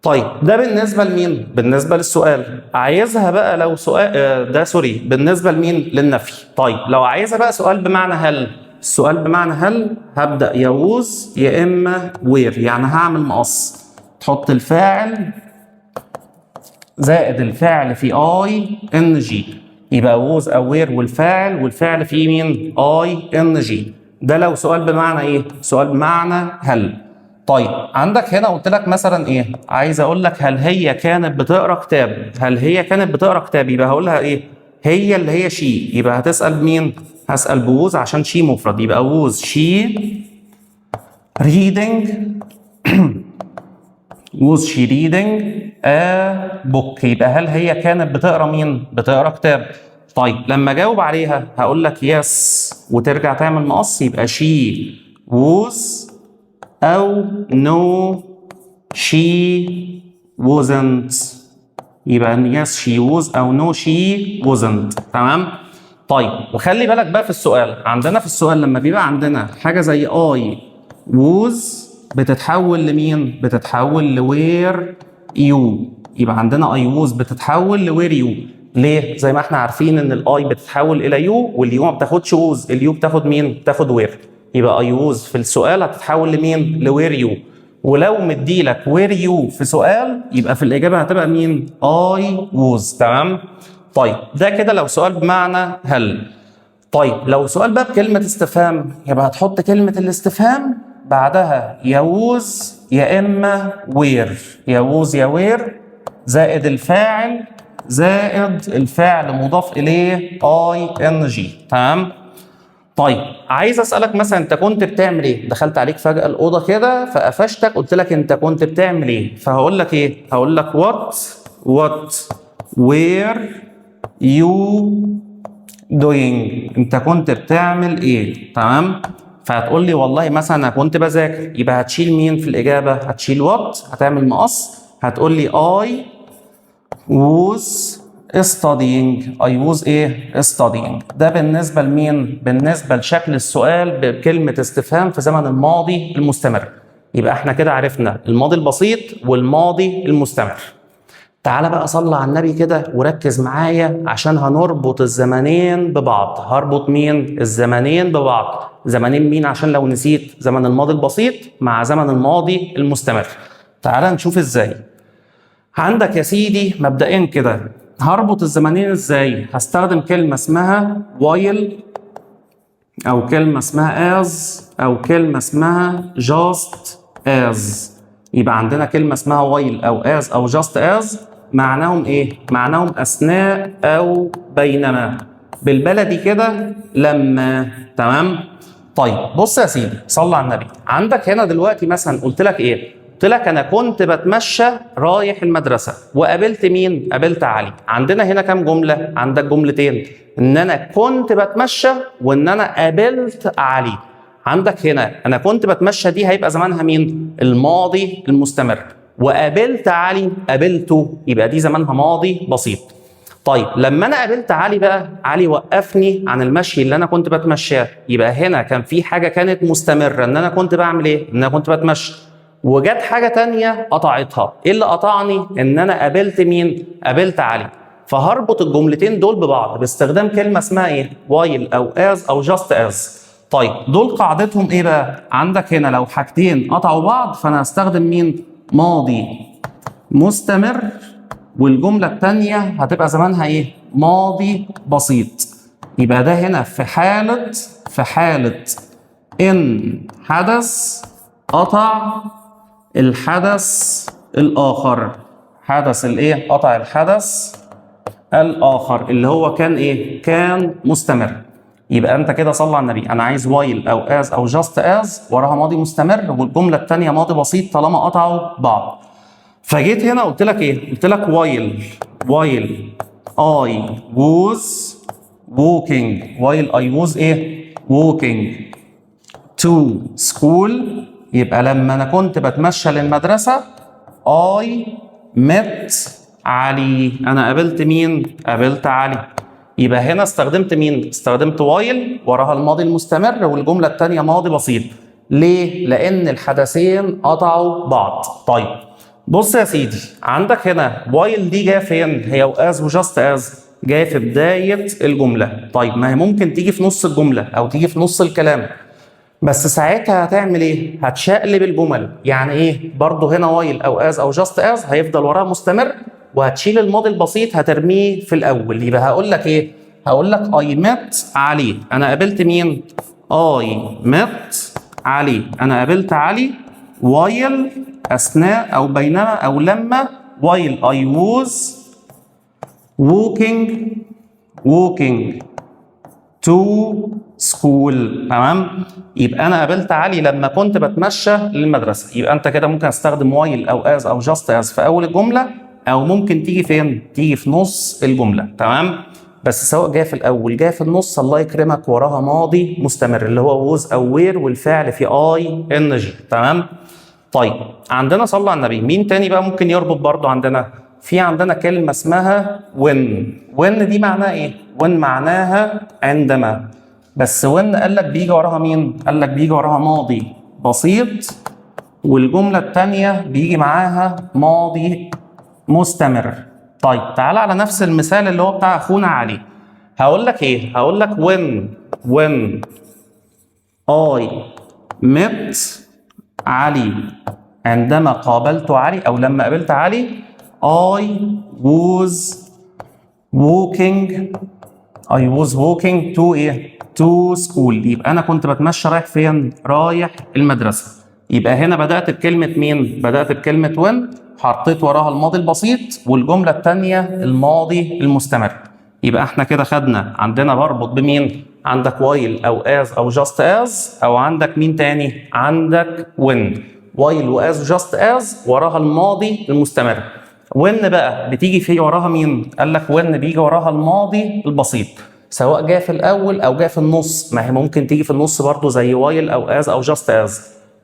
طيب، ده بالنسبة لمين؟ بالنسبة للسؤال. عايزها بقى لو سؤال ده sorry، بالنسبة لمين؟ للنفي. طيب، لو عايزها بقى سؤال بمعنى هل، السؤال بمعنى هل هبدأ يا was يا إما were، يعني هعمل مقص، تحط الفاعل زائد الفعل في ing. يبقى was او were والفاعل والفعل في مين؟ ing. ده لو سؤال بمعنى ايه؟ سؤال بمعنى هل. طيب، عندك هنا قلت لك مثلا ايه؟ عايز اقول لك هل هي كانت بتقرا كتاب؟ هل هي كانت بتقرا كتاب؟ يبقى هقول لها ايه؟ هي اللي هي she. يبقى هتسال مين؟ هسال ب was عشان she مفرد. يبقى was she reading، was she reading a book؟ يبقى هل هي كانت بتقرا مين؟ بتقرا كتاب. طيب، لما اجاوب عليها هقول لك yes وترجع تعمل مقص، يبقى she was او no she wasn't. يبقى yes she was او no she wasn't، تمام؟ طيب، وخلي بالك بقى في السؤال، عندنا في السؤال لما بيبقى عندنا حاجة زي I was بتتحول لمين؟ بتتحول ل were you. يبقى عندنا I was بتتحول ل were you. ليه؟ زي ما احنا عارفين ان ال I بتتحول الى you، وال you ما بتاخدش was، ال you بتاخد مين؟ بتاخد were. يبقى I was في السؤال هتتحول لمين؟ ل were you. ولو مديلك were you في سؤال يبقى في الاجابة هتبقى مين؟ I was، تمام؟ طيب، ده كده لو سؤال بمعنى هل. طيب، لو سؤال بقى بكلمة استفهام، يبقى هتحط كلمة الاستفهام بعدها يا was يا إما were، يا was يا were زائد الفاعل زائد الفعل مضاف إليه ing، تمام؟ طيب، عايز اسالك مثلا انت كنت بتعمل ايه؟ دخلت عليك فجاة الاوضة كده فقفشتك، قلت لك انت كنت بتعمل ايه؟ فهقول لك ايه؟ هقول لك what were you doing؟ انت كنت بتعمل ايه؟ تمام؟ فهتقول لي والله مثلا انا كنت بذاكر. يبقى هتشيل مين في الاجابة؟ هتشيل what، هتعمل مقص، هتقول لي I was studying. I was ايه؟ studying. ده بالنسبة لمين؟ بالنسبة لشكل السؤال بكلمة استفهام في زمن الماضي المستمر. يبقى احنا كده عرفنا الماضي البسيط والماضي المستمر. تعالى بقى صلى على النبي كده وركز معايا عشان هنربط الزمنين ببعض. هربط مين؟ الزمنين ببعض. زمنين مين؟ عشان لو نسيت، زمن الماضي البسيط مع زمن الماضي المستمر. تعالى نشوف ازاي. عندك يا سيدي مبدئيا كده هربط الزمنين ازاي؟ هستخدم كلمة اسمها while أو كلمة اسمها as أو كلمة اسمها just as. يبقى عندنا كلمة اسمها while أو as أو just as، معناهم إيه؟ معناهم أثناء أو بينما، بالبلدي كده لما، تمام؟ طيب، بص يا سيدي، صلى على النبي. عندك هنا دلوقتي مثلا قلت لك إيه؟ قلت لك انا كنت بتمشى رايح المدرسة وقابلت مين؟ قابلت علي. عندنا هنا كام جملة؟ عندك جملتين، ان انا كنت بتمشى وان انا قابلت علي. عندك هنا انا كنت بتمشى دي هيبقى زمانها مين؟ الماضي المستمر. وقابلت علي، قابلته، يبقى دي زمانها ماضي بسيط. طيب، لما انا قابلت علي بقى، علي وقفني عن المشي اللي انا كنت بتمشاه. يبقى هنا كان في حاجة كانت مستمره، ان انا كنت بعمل ايه؟ ان انا كنت بتمشى، وجت حاجة تانية قطعتها. ايه اللي قطعني؟ ان انا قابلت مين؟ قابلت علي. فهربط الجملتين دول ببعض باستخدام كلمة اسمها ايه؟ while او as او just as. طيب، دول قاعدتهم ايه بقى؟ عندك هنا لو حاجتين قطعوا بعض فانا هستخدم مين؟ ماضي مستمر، والجملة الثانية هتبقى زمانها ايه؟ ماضي بسيط. يبقى ده هنا في حاله ان حدث قطع الحدث الاخر. حدث الايه؟ قطع الحدث الاخر اللي هو كان ايه؟ كان مستمر. يبقى انت كده صلى على النبي، انا عايز while او as او just as وراها ماضي مستمر والجملة الثانية ماضي بسيط طالما قطعوا بعض. فجيت هنا قلت لك ايه؟ قلت لك while I was walking، while I was ايه؟ walking to school، يبقى لما انا كنت بتمشى للمدرسة، I met علي. انا قابلت مين؟ قابلت علي. يبقى هنا استخدمت مين؟ استخدمت while وراها الماضي المستمر والجملة الثانية ماضي بسيط. ليه؟ لان الحدثين قطعوا بعض. طيب، بص يا سيدي، عندك هنا while دي جاية فين؟ هي و as و just as جاية في بداية الجمله. طيب، ما هي ممكن تيجي في نص الجملة او تيجي في نص الكلام، بس ساعتها هتعمل ايه؟ هتشقلب الجمل، يعني ايه؟ برضه هنا while او as او just as هيفضل وراها مستمر وهتشيل الماضي البسيط هترميه في الاول. يبقى هقول لك ايه؟ هقول لك I met علي. انا قابلت مين؟ I met علي. انا قابلت علي while اثناء او بينما او لما، while I was walking to school، تمام؟ يبقى انا قابلت علي لما كنت بتمشى للمدرسه. يبقى انت كده ممكن استخدم while او as او just as في اول الجمله، او ممكن تيجي فين؟ تيجي في نص الجمله، تمام؟ بس سواء جاية في الاول، جاية في النص، الله يكرمك وراها ماضي مستمر اللي هو was او were والفعل في ing، تمام؟ طيب، عندنا صلى على النبي مين تاني بقى ممكن يربط برضو؟ عندنا في عندنا كلمة اسمها when. when دي معناها ايه؟ when معناها عندما. بس when قال لك بيجي وراها مين؟ قال لك بيجي وراها ماضي بسيط والجملة التانية بيجي معاها ماضي مستمر. طيب، تعال على نفس المثال اللي هو بتاع اخونا علي. هقول لك ايه؟ هقول لك when I met علي، عندما قابلت علي او لما قابلت علي، I was walking، I was walking to ايه؟ to school. يبقى انا كنت بتمشى رايح فين؟ رايح المدرسة. يبقى هنا بدأت بكلمة مين؟ بدأت بكلمة when، حطيت وراها الماضي البسيط، والجملة الثانية الماضي المستمر. يبقى احنا كده خدنا عندنا بربط بمين؟ عندك while او as او just as، او عندك مين تاني؟ عندك when. while و as و just as وراها الماضي المستمر. when بقى بتيجي في وراها مين؟ قال لك when بيجي وراها الماضي البسيط، سواء جاء في الاول او جاء في النص. ما هي ممكن تيجي في النص برضو زي while او as او just as،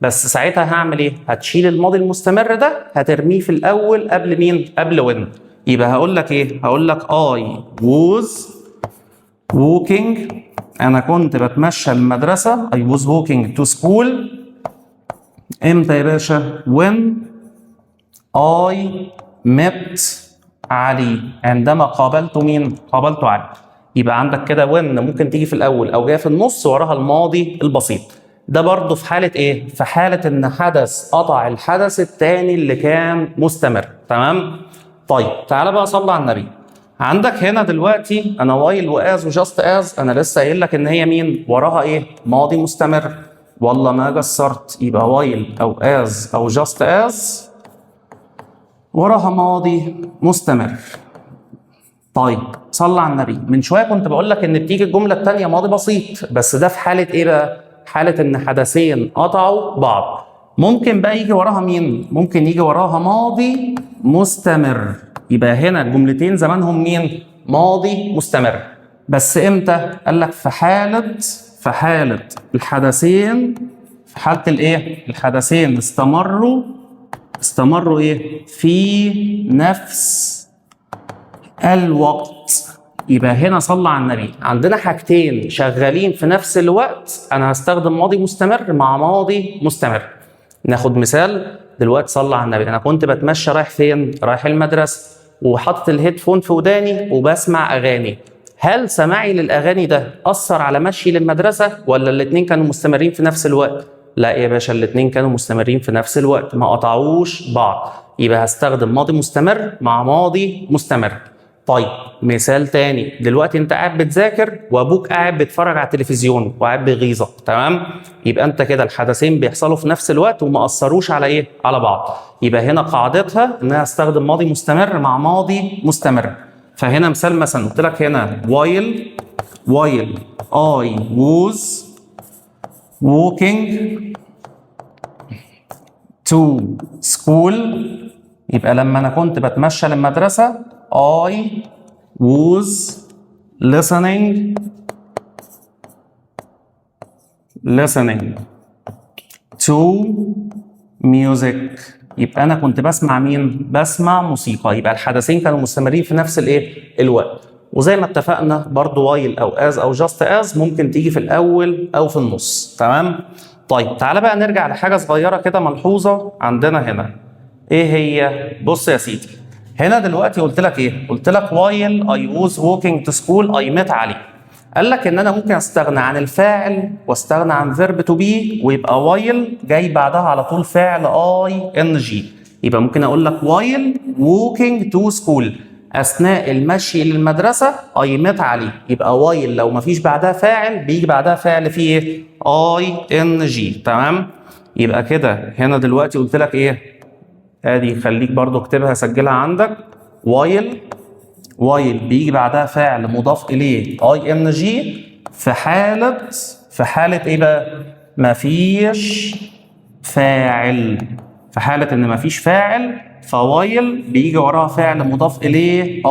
بس ساعتها هعمل ايه؟ هتشيل الماضي المستمر ده، هترميه في الاول قبل مين؟ قبل when. يبقى هقول لك ايه؟ هقول لك I was walking، انا كنت بتمشى المدرسة، I was walking to school. امتى يا باشا؟ when I met علي، عندما قابلت مين؟ قابلت علي. يبقى عندك كده when ممكن تيجي في الاول او جاية في النص وراها الماضي البسيط. ده برضه في حالة ايه؟ في حالة ان حدث قطع الحدث الثاني اللي كان مستمر، تمام؟ طيب تعالى بقى صلي على النبي. عندك هنا دلوقتي انا while و as و just as، انا لسه قايل لك ان هي مين؟ وراها ايه؟ ماضي مستمر. والله ما قصرت، يبقى while او as او just as وراها ماضي مستمر. طيب صلى على النبي، من شوية كنت بقول لك ان بتيجي الجملة الثانية ماضي بسيط، بس ده في حاله ايه بقى؟ حاله ان حدثين قطعوا بعض. ممكن بقى يجي وراها مين؟ ممكن يجي وراها ماضي مستمر. يبقى هنا الجملتين زمانهم مين؟ ماضي مستمر. بس امتى؟ قال لك في حاله الحدثين، في حاله الايه؟ الحدثين استمروا ايه؟ في نفس الوقت. يبقى هنا صلى على النبي، عندنا حاجتين شغالين في نفس الوقت، انا هستخدم ماضي مستمر مع ماضي مستمر. ناخد مثال دلوقتي. صلى على النبي، انا كنت بتمشى رايح فين؟ رايح المدرسه، وحاطط ال headphone في وداني وبسمع اغاني. هل سماعي للاغاني ده اثر على مشي للمدرسه، ولا الاتنين كانوا مستمرين في نفس الوقت؟ لا يا باشا، الاتنين كانوا مستمرين في نفس الوقت، ما قطعوش بعض. يبقى هستخدم ماضي مستمر مع ماضي مستمر. طيب مثال تاني، دلوقتي انت قاعد بتذاكر وابوك قاعد بيتفرج على التلفزيون وقاعد بيغيظك، تمام؟ يبقى انت كده الحدثين بيحصلوا في نفس الوقت وما اثروش على ايه؟ على بعض. يبقى هنا قاعدتها ان انا استخدم ماضي مستمر مع ماضي مستمر. فهنا مثال مثلا قلت لك هنا while I was walking to school، يبقى لما انا كنت بتمشى للمدرسة، I was listening to music. يبقى انا كنت بسمع مين؟ بسمع موسيقى. يبقى الحدثين كانوا مستمرين في نفس الايه؟ الوقت. وزي ما اتفقنا برضو while او as او just as ممكن تيجي في الاول او في النص، تمام؟ طيب تعالى بقى نرجع لحاجة صغيرة كده، ملحوظة عندنا هنا. ايه هي؟ بص يا سيدي، هنا دلوقتي قلت لك ايه؟ قلت لك while I was walking to school I met علي. قال لك ان انا ممكن استغنى عن الفاعل واستغنى عن verb to be، ويبقى while جاي بعدها على طول فعل ing. يبقى ممكن اقول لك while walking to school، اثناء المشي للمدرسه، I met علي. يبقى while لو ما فيش بعدها فاعل بيجي بعدها فعل فيه ايه؟ ing، تمام؟ يبقى كده هنا دلوقتي قلت لك ايه؟ ادي خليك برضو اكتبها، سجلها عندك، while بيجي بعدها فعل مضاف اليه ing في حاله ايه بقى؟ مفيش فاعل. في حاله ان مفيش فاعل، ف while بيجي وراها فعل مضاف اليه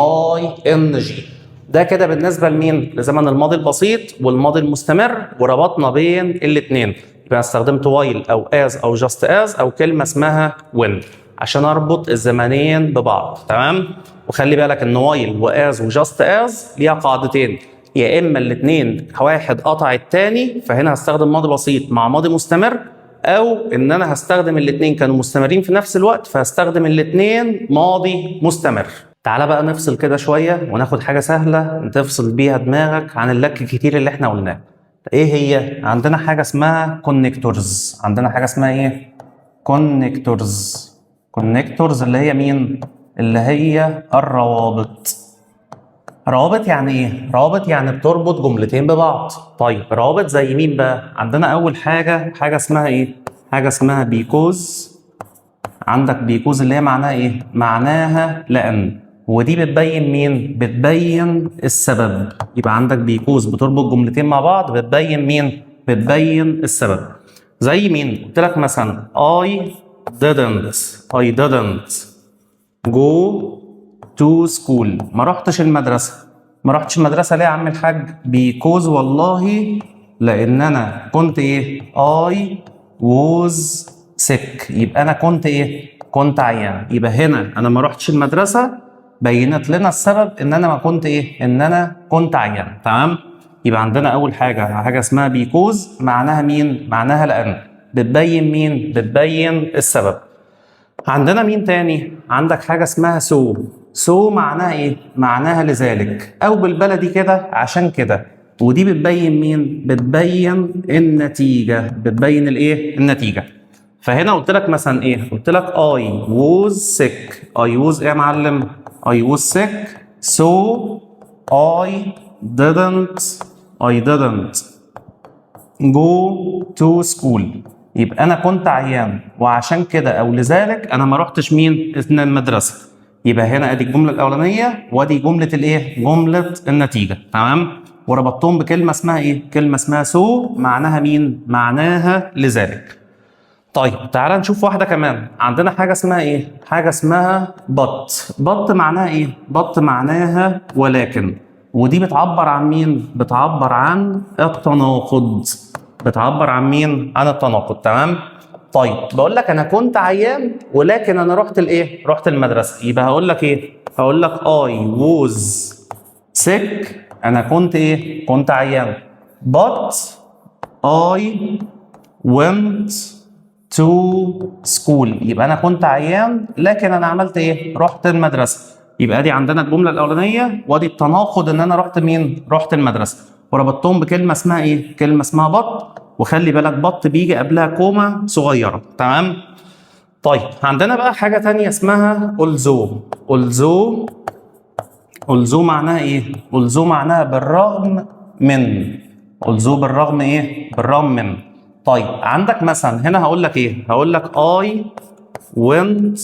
ing. ده كده بالنسبة لمين؟ لزمن الماضي البسيط والماضي المستمر، وربطنا بين الاثنين. يبقى استخدمت while او as او just as او كلمة اسمها when عشان اربط الزمنين ببعض، تمام؟ وخلي بالك ان while و as و just as ليها قاعدتين: يا اما الاثنين واحد قطع الثاني، فهنا هستخدم ماضي بسيط مع ماضي مستمر، او ان انا هستخدم الاثنين كانوا مستمرين في نفس الوقت، فهستخدم الاثنين ماضي مستمر. تعالى بقى نفصل كده شوية وناخد حاجة سهلة تفصل بيها دماغك عن اللك الكتير اللي احنا قلناه. ايه هي؟ عندنا حاجة اسمها connectors. عندنا حاجة اسمها ايه؟ connectors. connectors اللي هي مين؟ اللي هي الروابط. روابط يعني ايه؟ روابط يعني بتربط جملتين ببعض. طيب روابط زي مين بقى؟ عندنا اول حاجة، حاجة اسمها ايه؟ حاجة اسمها because. عندك because اللي هي معناها ايه؟ معناها لان، ودي بتبين مين؟ بتبين السبب. يبقى عندك because بتربط جملتين مع بعض، بتبين مين؟ بتبين السبب. زي مين؟ قلت لك مثلا I didn't go to school، ما رحتش المدرسة. ما رحتش المدرسة ليه يا عم الحاج؟ because والله لأن أنا كنت إيه؟ I was sick. يبقى أنا كنت إيه؟ كنت عيان. يبقى هنا أنا ما رحتش المدرسة، بينت لنا السبب إن أنا ما كنت إيه؟ إن أنا كنت عيان. تمام؟ يبقى عندنا أول حاجة، حاجة اسمها because، معناها مين؟ معناها لأن، بتبين مين؟ بتبين السبب. عندنا مين تاني؟ عندك حاجة اسمها so. so معناها ايه؟ معناها لذلك، او بالبلدي كده عشان كده. ودي بتبين مين؟ بتبين النتيجة. بتبين الايه؟ النتيجة. فهنا قلت لك مثلا ايه؟ قلت لك I was sick. I was ايه يا معلم؟ I was sick so I didn't go to school. يبقى انا كنت عيان وعشان كده او لذلك انا ما رحتش مين؟ المدرسه. يبقى هنا ادي الجملة الاولانية وادي جملة الايه؟ جملة النتيجه. تمام؟ وربطتهم بكلمه اسمها ايه؟ كلمة اسمها so، معناها مين؟ معناها لذلك. طيب تعالى نشوف واحدة كمان. عندنا حاجة اسمها ايه؟ حاجة اسمها but. but معناها ايه؟ but معناها ولكن، ودي بتعبر عن مين؟ بتعبر عن التناقض. بتعبر عن مين؟ عن التناقض. تمام؟ طيب بقول لك انا كنت عيان ولكن انا رحت الايه؟ رحت المدرسة. يبقى هقول لك ايه؟ هقول لك I was sick، انا كنت ايه؟ كنت عيان، but I went to school. يبقى انا كنت عيان لكن انا عملت ايه؟ رحت المدرسة. يبقى دي عندنا الجملة الاولانية وادي التناقض ان انا رحت مين؟ رحت المدرسه. وربطتهم بكلمه اسمها ايه؟ كلمة اسمها but. وخلي بالك but بيجي قبلها comma صغيره. تمام؟ طيب عندنا بقى حاجة تانية اسمها although. although، although معناها ايه؟ although معناها بالرغم من. although بالرغم ايه؟ بالرغم من. طيب عندك مثلا هنا هقول لك ايه؟ هقول لك I went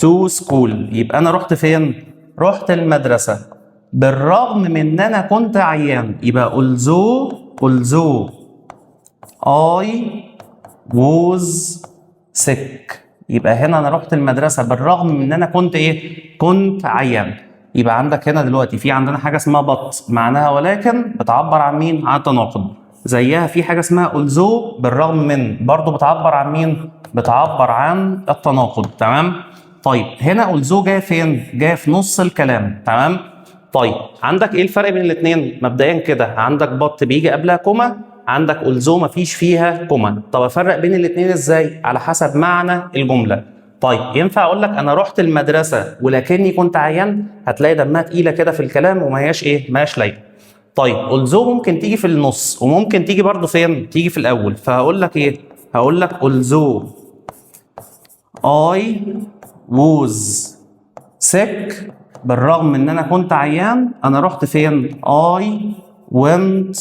to school. يبقى انا رحت فين؟ رحت المدرسة بالرغم من ان انا كنت عيان. يبقى although I was sick. يبقى هنا انا رحت المدرسة بالرغم من ان انا كنت ايه؟ كنت عيان. يبقى عندك هنا دلوقتي في عندنا حاجة اسمها but معناها ولكن، بتعبر عن مين؟ عن التناقض. زيها في حاجة اسمها although بالرغم من، برضو بتعبر عن مين؟ بتعبر عن التناقض. تمام؟ طيب هنا although جاية فين؟ جاية في نص الكلام. تمام؟ طيب عندك ايه الفرق بين الاثنين؟ مبدئيا كده عندك but بيجي قبلها comma، عندك although مفيش فيها comma. طب افرق بين الاثنين ازاي؟ على حسب معنى الجمله. طيب ينفع اقول لك انا رحت المدرسة ولكني كنت عيان؟ هتلاقي دمها تقيلة كده في الكلام وما هياش ايه؟ ما هياش لايقه. طيب although ممكن تيجي في النص وممكن تيجي برضو فين؟ تيجي في الاول. فهقول لك ايه؟ هقول لك although I was sick، بالرغم ان انا كنت عيان انا رحت فين؟ I went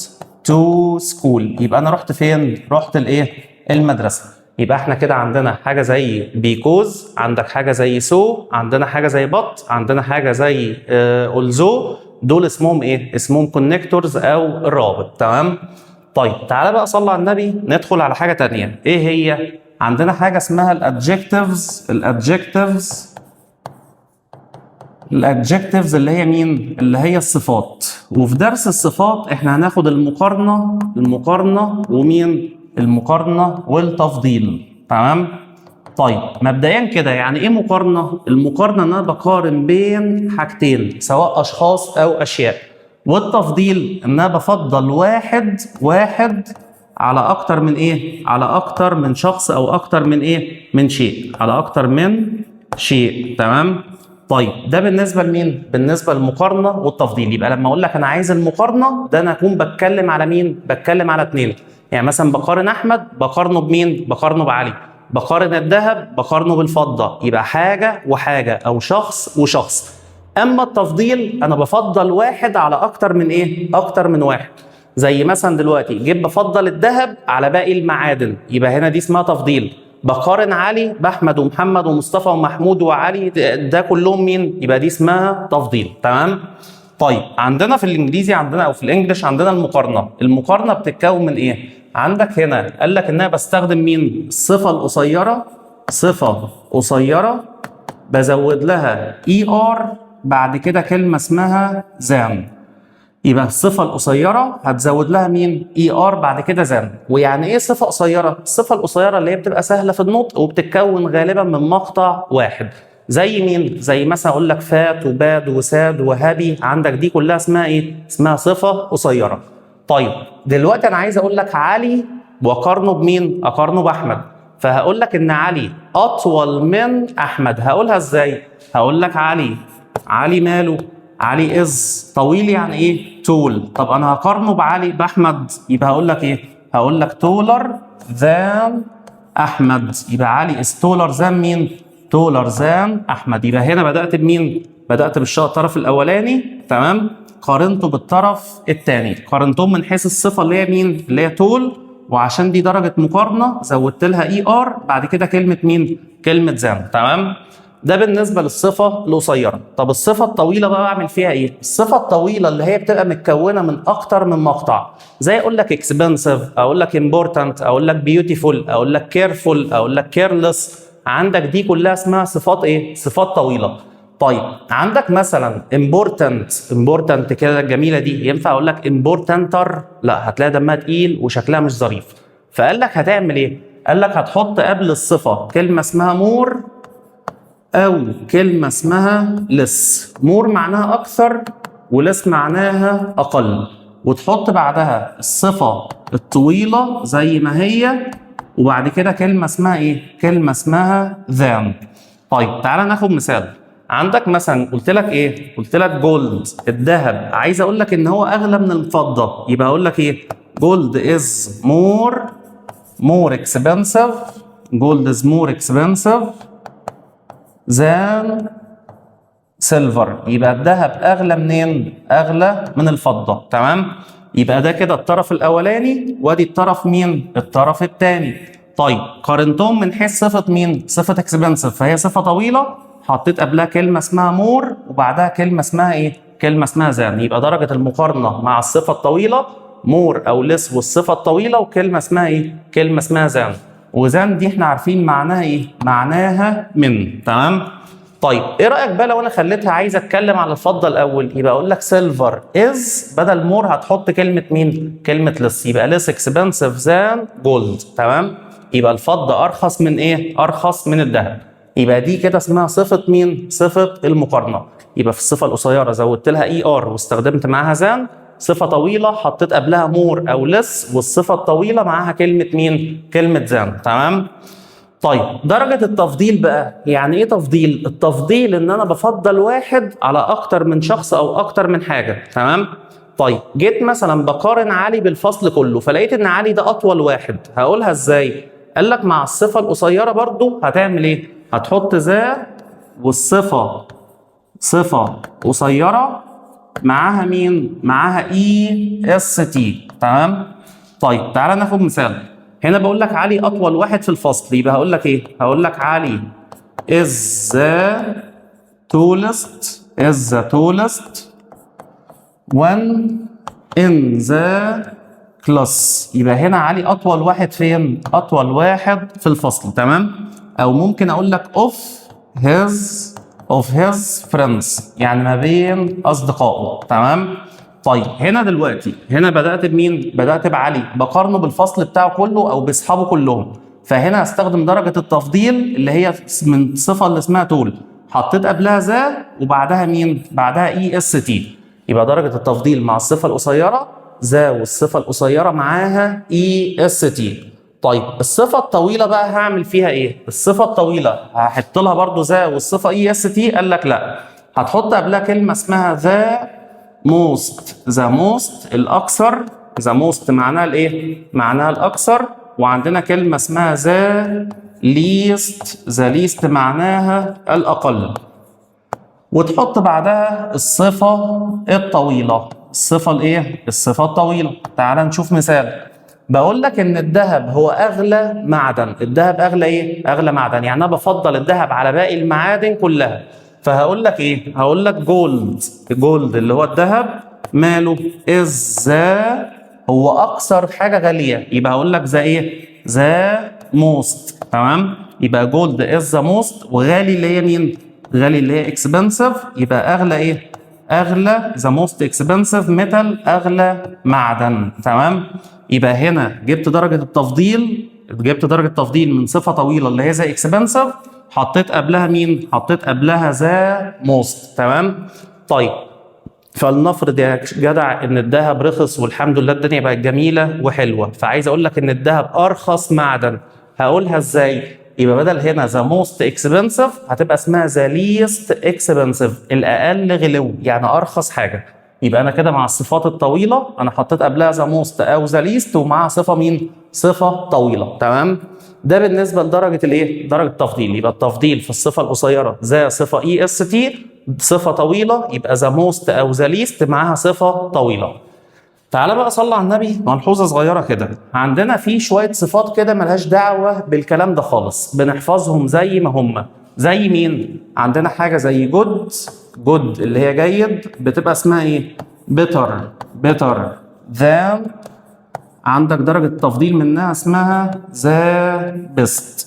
to school. يبقى انا رحت فين؟ رحت الايه؟ المدرسة. يبقى احنا كده عندنا حاجة زي because، عندك حاجة زي so، عندنا حاجة زي but، عندنا حاجة زي although. دول اسمهم ايه؟ اسمهم connectors او الرابط. تمام؟ طيب تعالى بقى صلى على النبي ندخل على حاجة تانية. ايه هي؟ عندنا حاجة اسمها ال adjectives. ال adjectives، ال adjectives اللي هي مين؟ اللي هي الصفات. وفي درس الصفات احنا هناخد المقارنة، المقارنة ومين؟ المقارنة والتفضيل. تمام؟ طيب مبدئيا كده يعني ايه مقارنة؟ المقارنة ان انا بقارن بين حاجتين سواء اشخاص او اشياء. والتفضيل ان انا بفضل واحد واحد على اكتر من ايه؟ على اكتر من شخص او اكتر من ايه؟ من شيء، على اكتر من شيء. تمام؟ طيب ده بالنسبة لمين؟ بالنسبة للمقارنه والتفضيل. يبقى لما اقول لك انا عايز المقارنه، ده انا اكون بتكلم على مين؟ بتكلم على اتنين. يعني مثلا بقارن احمد، بقارنه بمين؟ بقارنه بعلي. بقارن الذهب، بقارنه بالفضه. يبقى حاجة وحاجه او شخص وشخص. اما التفضيل انا بفضل واحد على اكتر من ايه؟ اكتر من واحد. زي مثلا دلوقتي جيت بفضل الذهب على باقي المعادن، يبقى هنا دي اسمها تفضيل. بقارن علي باحمد ومحمد ومصطفى ومحمود وعلي، ده كلهم مين؟ يبقى دي اسمها تفضيل. تمام؟ طيب عندنا في الانجليزي عندنا او في ال English عندنا المقارنة. المقارنة بتتكون من ايه؟ عندك هنا قال لك ان انا بستخدم مين؟ الصفة القصيره، صفة قصيرة بزود لها er، بعد كده كلمة اسمها than. يبقى الصفة القصيرة هتزود لها مين؟ er بعد كده than. ويعني ايه صفة قصيرة؟ الصفة القصيرة اللي هي بتبقى سهلة في النطق وبتتكون غالبا من مقطع واحد. زي مين؟ زي مثلا اقول لك fat و bad و sad و happy، عندك دي كلها اسمها ايه؟ اسمها صفة قصيرة. طيب دلوقتي انا عايز اقول لك علي واقارنه بمين؟ اقارنه باحمد. فهقول لك ان علي اطول من احمد. هقولها ازاي؟ هقول لك علي، علي ماله؟ علي is طويل، يعني ايه؟ tall. طب انا هقارنه بعلي باحمد، يبقى هقول لك ايه؟ هقول لك taller than احمد. يبقى علي is taller than مين؟ taller than احمد. يبقى هنا بدات بمين؟ بدات بالطرف الاولاني، تمام؟ قارنته بالطرف الثاني، قارنتهم من حيث الصفة اللي هي مين؟ اللي هي tall، وعشان دي درجه مقارنة زودت لها er بعد كده كلمة مين؟ كلمة than. تمام؟ ده بالنسبة للصفه القصيره. طب الصفة الطويلة بقى بعمل فيها ايه؟ الصفة الطويلة اللي هي بتبقى متكونه من اكتر من مقطع، زي اقول لك expensive، اقول لك important، اقول لك beautiful، اقول لك careful، اقول لك careless، عندك دي كلها اسمها صفات ايه؟ صفات طويله. طيب عندك مثلا important، important كده الجميلة دي، ينفع اقول لك importanter؟ لا، هتلاقي دمها تقيل وشكلها مش ظريف. فقال لك هتعمل ايه؟ قال لك هتحط قبل الصفة كلمة اسمها more او كلمة اسمها less. more معناها اكثر و less معناها اقل، وتحط بعدها الصفة الطويلة زي ما هي، وبعد كده كلمة اسمها ايه؟ كلمة اسمها than. طيب تعالى ناخد مثال. عندك مثلا قلت لك ايه؟ قلت لك gold الذهب، عايز اقول لك ان هو اغلى من الفضه، يبقى اقول لك ايه؟ gold is more expensive، gold is more expensive than silver. يبقى الذهب اغلى منين؟ اغلى من الفضه. تمام؟ يبقى ده كده الطرف الاولاني، وادي الطرف مين؟ الطرف الثاني. طيب قارنتهم من حيث صفة مين؟ صفة expensive، فهي صفة طويله، حطيت قبلها كلمة اسمها more وبعدها كلمة اسمها ايه؟ كلمة اسمها than. يبقى درجه المقارنة مع الصفة الطويلة more او less والصفة الطويلة وكلمه اسمها ايه؟ كلمة اسمها than. و than دي احنا عارفين معناها ايه؟ معناها من. تمام؟ طيب ايه رايك بقى لو انا خليتها عايز اتكلم على الفضة الاول؟ يبقى اقول لك silver is، بدل more هتحط كلمة مين؟ كلمة less، يبقى less expensive than gold. تمام؟ يبقى الفضة ارخص من ايه؟ ارخص من الذهب. يبقى دي كده اسمها صفة مين؟ صفة المقارنه. يبقى في الصفة القصيرة زودت لها er واستخدمت معاها than، صفة طويلة حطيت قبلها more او less، والصفة الطويلة معاها كلمة مين؟ كلمة than. تمام؟ طيب درجة التفضيل بقى، يعني ايه تفضيل؟ التفضيل ان انا بفضل واحد على اكتر من شخص او اكتر من حاجة، تمام؟ طيب جيت مثلا بقارن علي بالفصل كله، فلقيت ان علي ده اطول واحد، هقولها ازاي؟ قال لك مع الصفة القصيرة برضو هتعمل ايه؟ هتحط the والصفة صفة قصيرة معاها مين؟ معاها est. تمام؟ طيب تعالى ناخد مثال. هنا بقول لك علي اطول واحد في الفصل، يبقى هقول لك ايه؟ هقول لك علي is the tallest، is the tallest one in the class. يبقى هنا علي اطول واحد فين؟ اطول واحد في الفصل، تمام؟ او ممكن اقول لك of his friends، يعني ما بين اصدقائه، تمام؟ طيب هنا دلوقتي هنا بدأت بمين؟ بدأت بعلي، بقارنه بالفصل بتاعه كله او باصحابه كلهم، فهنا هستخدم درجة التفضيل اللي هي من الصفة اللي اسمها tall، حطيت قبلها the وبعدها مين؟ بعدها est. يبقى درجة التفضيل مع الصفة القصيرة the والصفة القصيرة معاها est. طيب الصفة الطويلة بقى هعمل فيها ايه؟ الصفة الطويلة هحط لها برضو the والصفة est؟ قال لك لا، هتحط قبلها كلمة اسمها the most، the most الأكثر، the most معناها الايه؟ معناها الأكثر. وعندنا كلمة اسمها the least، the least معناها الأقل. وتحط بعدها الصفة الطويلة. الصفة الايه؟ الصفة الطويلة. تعال نشوف مثال. بقول لك ان الذهب هو اغلى معدن. الذهب اغلى ايه؟ اغلى معدن، يعني انا بفضل الذهب على باقي المعادن كلها. فهقول لك ايه؟ هقول لك gold، gold اللي هو الذهب، ماله؟ is the، هو اكثر حاجة غاليه، يبقى هقول لك the ايه؟ the most. تمام؟ يبقى gold is the most، وغالي اللي هي مين؟ غالي اللي هي expensive، يبقى اغلى ايه؟ اغلى، the most expensive metal، اغلى معدن. تمام؟ يبقى هنا جبت درجه التفضيل، جبت درجه تفضيل من صفة طويلة اللي هي the expensive، حطيت قبلها مين؟ حطيت قبلها the most. تمام؟ طيب، فلنفرض يا جدع ان الذهب رخص والحمد لله الدنيا بقت جميلة وحلوه، فعايز اقول لك ان الذهب ارخص معدن، هقولها ازاي؟ يبقى بدل هنا the most expensive هتبقى اسمها the least expensive، الاقل غلو، يعني ارخص حاجه. يبقى انا كده مع الصفات الطويلة انا حطيت قبلها the most او the least ومعاها صفة مين؟ صفة طويله. تمام؟ ده بالنسبة لدرجة الايه؟ درجه التفضيل. يبقى التفضيل في الصفة القصيرة the صفة est، صفة طويلة يبقى the most او the least معاها صفة طويله. تعالى بقى صلى على النبي، ملحوظة صغيرة كده. عندنا في شوية صفات كده ملهاش دعوه بالكلام ده خالص، بنحفظهم زي ما هم. زي مين؟ عندنا حاجة زي good، good اللي هي جيد، بتبقى اسمها ايه؟ better، better than، عندك درجه تفضيل منها اسمها the best.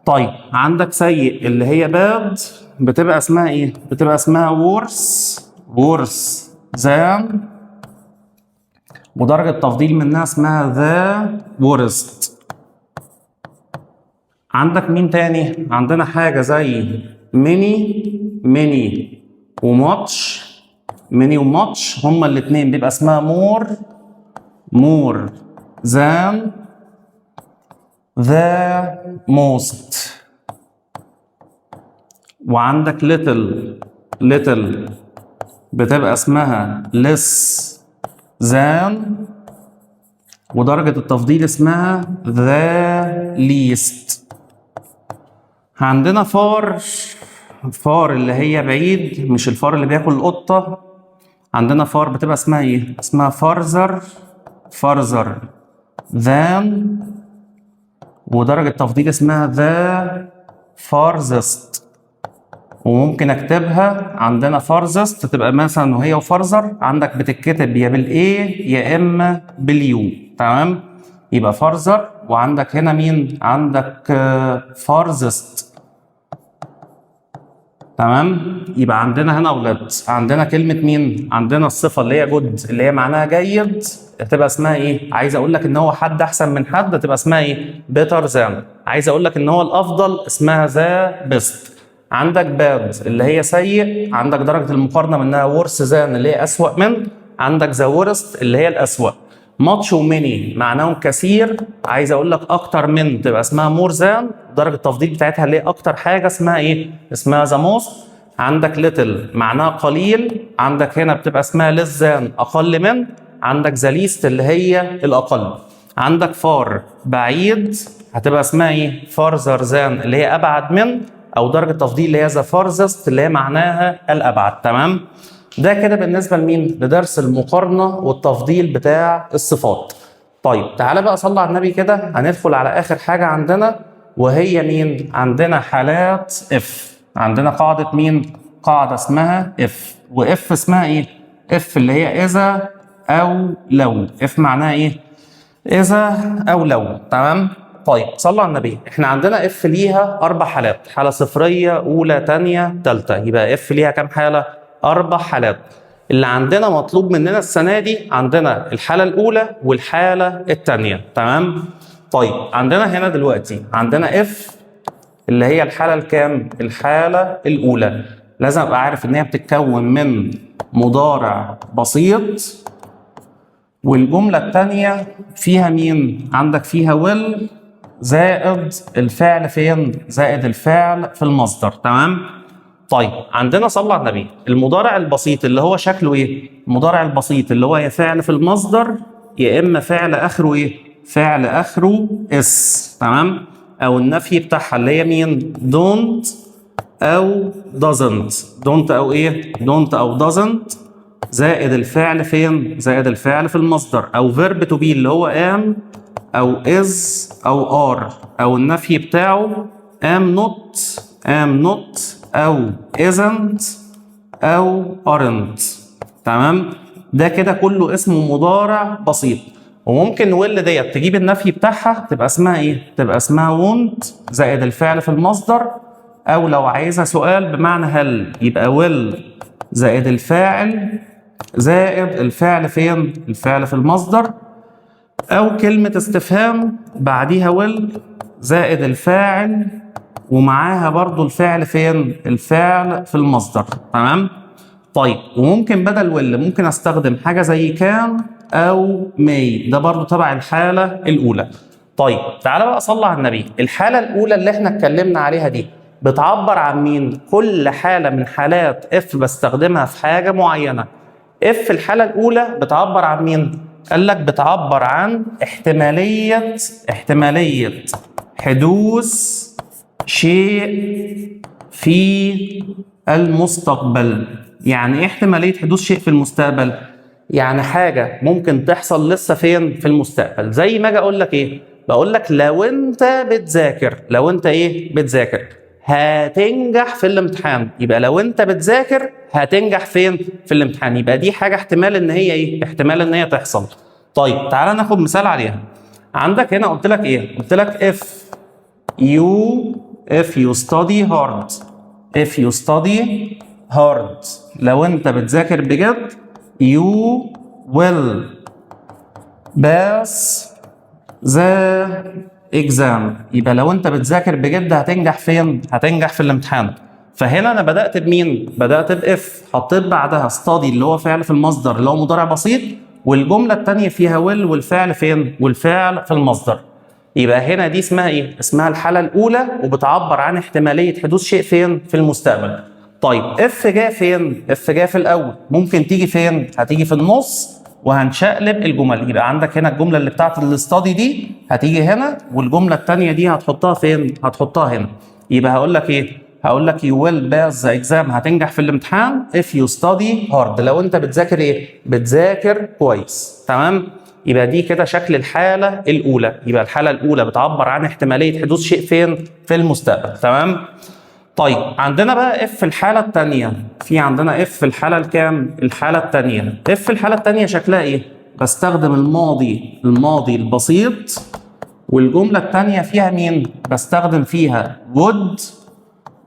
طيب، عندك سيء اللي هي bad، بتبقى اسمها ايه؟ بتبقى اسمها worse، worse than، ودرجة تفضيل منها اسمها the worst. عندك مين تاني؟ عندنا حاجة زي many، many و much، many و much هما الاتنين بيبقى اسمها more، more than the most. وعندك little، little بتبقى اسمها less than، ودرجة التفضيل اسمها the least. عندنا far، far اللي هي بعيد، مش الفار اللي بياكل القطة. عندنا far بتبقى اسمها ايه؟ اسمها farther، farther than، ودرجة تفضيل اسمها the farthest. وممكن اكتبها عندنا farthest تبقى مثلا وهي و farther عندك بتتكتب يا بال a يا اما بال u. تمام؟ يبقى farther، وعندك هنا مين؟ عندك farthest. تمام؟ يبقى عندنا هنا اولاد، عندنا كلمة مين؟ عندنا الصفة اللي هي good اللي هي معناها جيد، هتبقى اسمها ايه؟ عايز اقول لك ان هو حد احسن من حد، هتبقى اسمها ايه؟ better than. عايز اقول لك ان هو الافضل، اسمها the best. عندك bad اللي هي سيء، عندك درجه المقارنة منها worse than اللي هي اسوأ من، عندك the worst اللي هي الاسوأ. much و many معناهم كثير، عايز اقول لك اكتر من تبقى اسمها more than، درجه التفضيل بتاعتها اللي هي اكتر حاجة اسمها ايه؟ اسمها the most. عندك little معناها قليل، عندك هنا بتبقى اسمها less than اقل من، عندك the least اللي هي الاقل. عندك far بعيد، هتبقى اسمها ايه؟ farther than اللي هي ابعد من، او درجه تفضيل اللي هي the farthest اللي هي معناها الابعد. تمام؟ ده كده بالنسبة لمين؟ لدرس المقارنة والتفضيل بتاع الصفات. طيب، تعالى بقى صلى على النبي كده، هندخل على اخر حاجة عندنا وهي مين؟ عندنا حالات if. عندنا قاعدة مين؟ قاعدة اسمها if. و if اسمها ايه؟ if اللي هي اذا او لو. if معناها ايه؟ اذا او لو. تمام؟ طيب، صلى على النبي، احنا عندنا if ليها اربع حالات، حاله صفريه، اولى، ثانيه، ثالثه. يبقى if ليها كام حاله؟ اربع حالات. اللي عندنا مطلوب مننا السنة دي عندنا الحالة الاولى والحالة الثانيه. تمام؟ طيب، عندنا هنا دلوقتي عندنا if اللي هي الحالة الكام؟ الحالة الاولى. لازم ابقى عارف ان هي بتتكون من مضارع بسيط، والجملة الثانية فيها مين؟ عندك فيها will زائد الفعل فين؟ زائد الفعل في المصدر. تمام؟ طيب، عندنا صلى على النبي المضارع البسيط اللي هو شكله ايه؟ المضارع البسيط اللي هو يا فعل في المصدر يا اما فعل اخره ايه؟ فعل اخره s. تمام؟ او النفي بتاعها اللي هي مين؟ don't او doesn't. don't او ايه؟ don't او doesn't زائد الفعل فين؟ زائد الفعل في المصدر، او verb to be اللي هو am او is او are، او النفي بتاعه am not، am not او isn't او aren't. تمام؟ ده كده كله اسمه مضارع بسيط. وممكن will ديت تجيب النفي بتاعها، تبقى اسمها ايه؟ تبقى اسمها won't زائد الفعل في المصدر، او لو عايزها سؤال بمعنى هل يبقى will زائد الفاعل زائد الفعل فين؟ الفعل في المصدر، او كلمة استفهام بعديها will زائد الفاعل ومعاها برضو الفعل فين؟ الفعل في المصدر. تمام؟ طيب، وممكن بدل will ممكن استخدم حاجة زي can او may، ده برضو تبع الحالة الأولى. طيب، تعالى بقى صلى على النبي. الحالة الأولى اللي احنا اتكلمنا عليها دي بتعبر عن مين؟ كل حالة من حالات if بستخدمها في حاجة معينة. if الحالة الأولى بتعبر عن مين؟ قال لك بتعبر عن احتمالية حدوث شيء في المستقبل. يعني ايه احتمالية حدوث شيء في المستقبل؟ يعني حاجة ممكن تحصل لسه فين؟ في المستقبل. زي ما اجي اقول لك ايه؟ بقول لك لو انت بتذاكر، لو انت ايه؟ بتذاكر، هتنجح في الامتحان. يبقى لو انت بتذاكر هتنجح فين؟ في الامتحان. يبقى دي حاجة احتمال ان هي ايه؟ احتمال ان هي تحصل. طيب، تعالى ناخد مثال عليها. عندك هنا قلت لك ايه؟ قلت لك if you study hard، if you study hard، لو انت بتذاكر بجد، you will pass the exam. يبقى لو انت بتذاكر بجد هتنجح فين؟ هتنجح في الامتحان. فهنا انا بدأت بمين؟ بدأت ب if، حطيت بعدها study اللي هو فعل في المصدر اللي هو مضارع بسيط، والجملة الثانية فيها will والفعل فين؟ والفعل في المصدر. يبقى هنا دي اسمها ايه؟ اسمها الحالة الأولى، وبتعبر عن احتمالية حدوث شيء فين؟ في المستقبل. طيب، if جاء فين؟ if جاء في الأول، ممكن تيجي فين؟ هتيجي في النص وهنشقلب الجمل. يبقى عندك هنا الجملة اللي بتاعت ال study دي هتيجي هنا، والجملة الثانية دي هتحطها فين؟ هتحطها هنا. يبقى هقول لك ايه؟ هقول لك you will pass the exam، هتنجح في الامتحان، if you study hard، لو انت بتذاكر ايه؟ بتذاكر كويس. تمام؟ يبقى دي كده شكل الحالة الأولى. يبقى الحالة الأولى بتعبر عن احتمالية حدوث شيء فين؟ في المستقبل. تمام؟ طيب، عندنا بقى if الحالة الثانية. في عندنا if الحالة الكام؟ الحالة الثانية. if الحالة الثانية شكلها ايه؟ بستخدم الماضي البسيط، والجملة الثانية فيها مين؟ بستخدم فيها would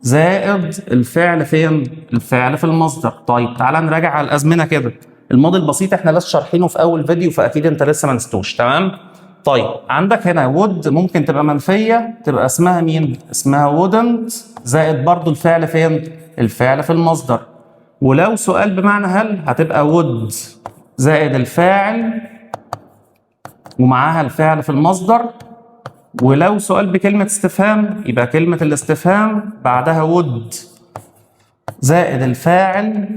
زائد الفعل فين؟ الفعل في المصدر. طيب، تعالى نراجع على الأزمنة كده. الماضي البسيط احنا لسه شارحينه في أول فيديو، فأكيد أنت لسه ما نستوش. تمام؟ طيب، عندك هنا would ممكن تبقى منفية، تبقى اسمها مين؟ اسمها wouldn't زائد برضو الفعل فين؟ الفعل في المصدر. ولو سؤال بمعنى هل هتبقى would زائد الفاعل ومعاها الفعل في المصدر. ولو سؤال بكلمة استفهام يبقى كلمة الاستفهام بعدها would زائد الفاعل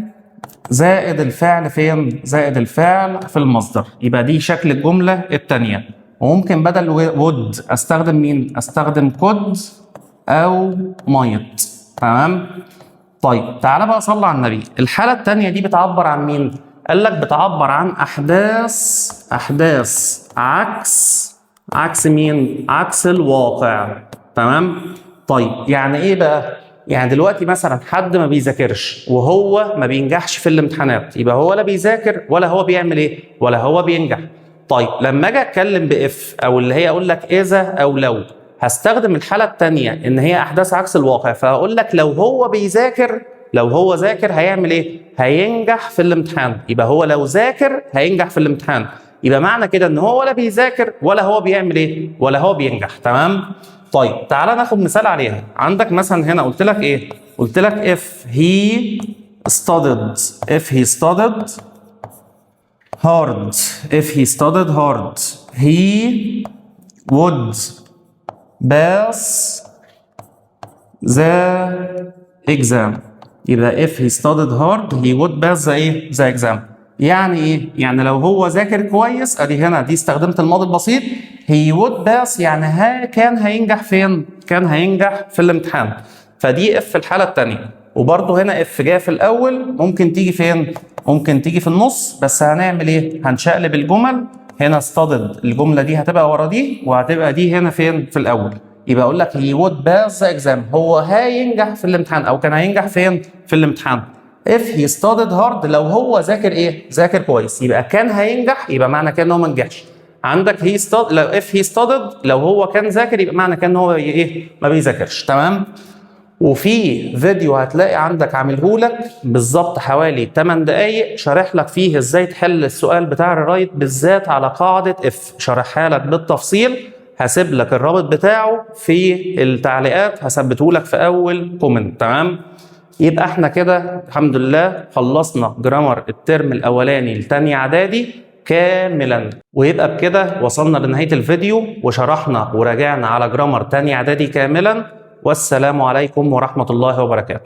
زائد الفعل فين؟ زائد الفعل في المصدر. يبقى دي شكل الجملة الثانية. وممكن بدل would استخدم مين؟ استخدم could او might. تمام؟ طيب، تعالى بقى صلى على النبي. الحالة الثانية دي بتعبر عن مين؟ قال لك بتعبر عن احداث عكس مين؟ عكس الواقع. تمام؟ طيب، يعني ايه بقى؟ يعني دلوقتي مثلا حد ما بيذاكرش وهو ما بينجحش في الامتحانات، يبقى هو لا بيذاكر ولا هو بيعمل ايه؟ ولا هو بينجح. طيب، لما اجي اتكلم ب if او اللي هي اقول لك اذا او لو، هستخدم الحالة الثانية ان هي احداث عكس الواقع، فهقول لك لو هو بيذاكر، لو هو ذاكر هيعمل ايه؟ هينجح في الامتحان. يبقى هو لو ذاكر هينجح في الامتحان. يبقى معنى كده ان هو ولا بيذاكر ولا هو بيعمل ايه؟ ولا هو بينجح. تمام؟ طيب، تعالى ناخد مثال عليها. عندك مثلا هنا قلت لك ايه؟ قلت لك if he studied، if he studied hard، if he studied hard he would pass the exam. يبقى if he studied hard he would pass the ايه؟ the exam. يعني ايه؟ يعني لو هو ذاكر كويس، ادي هنا دي استخدمت الماضي البسيط، he would pass، يعني ها كان هينجح فين؟ كان هينجح في الامتحان. فدي if في الحالة الثانيه. وبرده هنا if جاية في الاول، ممكن تيجي فين؟ ممكن تيجي في النص، بس هنعمل ايه؟ هنشقلب الجمل. هنا studied، الجملة دي هتبقى ورا دي، وهتبقى دي هنا فين؟ في الاول. يبقى اقول لك he would pass the exam، هو هينجح في الامتحان، او كان هينجح فين؟ في الامتحان. if he studied hard، لو هو ذاكر ايه؟ ذاكر كويس. يبقى كان هينجح، يبقى معنى كده ان هو ما نجحش. عندك he studied، لو if he studied، لو هو كان ذاكر، يبقى معنى كده ان هو ايه؟ ما بيذاكرش، تمام؟ وفي فيديو هتلاقي عندك عاملهولك بالظبط حوالي 8 دقايق، شارح لك فيه ازاي تحل السؤال بتاع ال rewrite بالذات على قاعدة if، شارحها لك بالتفصيل. هسيب لك الرابط بتاعه في التعليقات، هثبته لك في اول comment، تمام؟ يبقى احنا كده الحمد لله خلصنا grammar الترم الاولاني لتانية اعدادي كاملا، ويبقى بكده وصلنا لنهاية الفيديو وشرحنا وراجعنا على grammar تانية اعدادي كاملا. والسلام عليكم ورحمة الله وبركاته.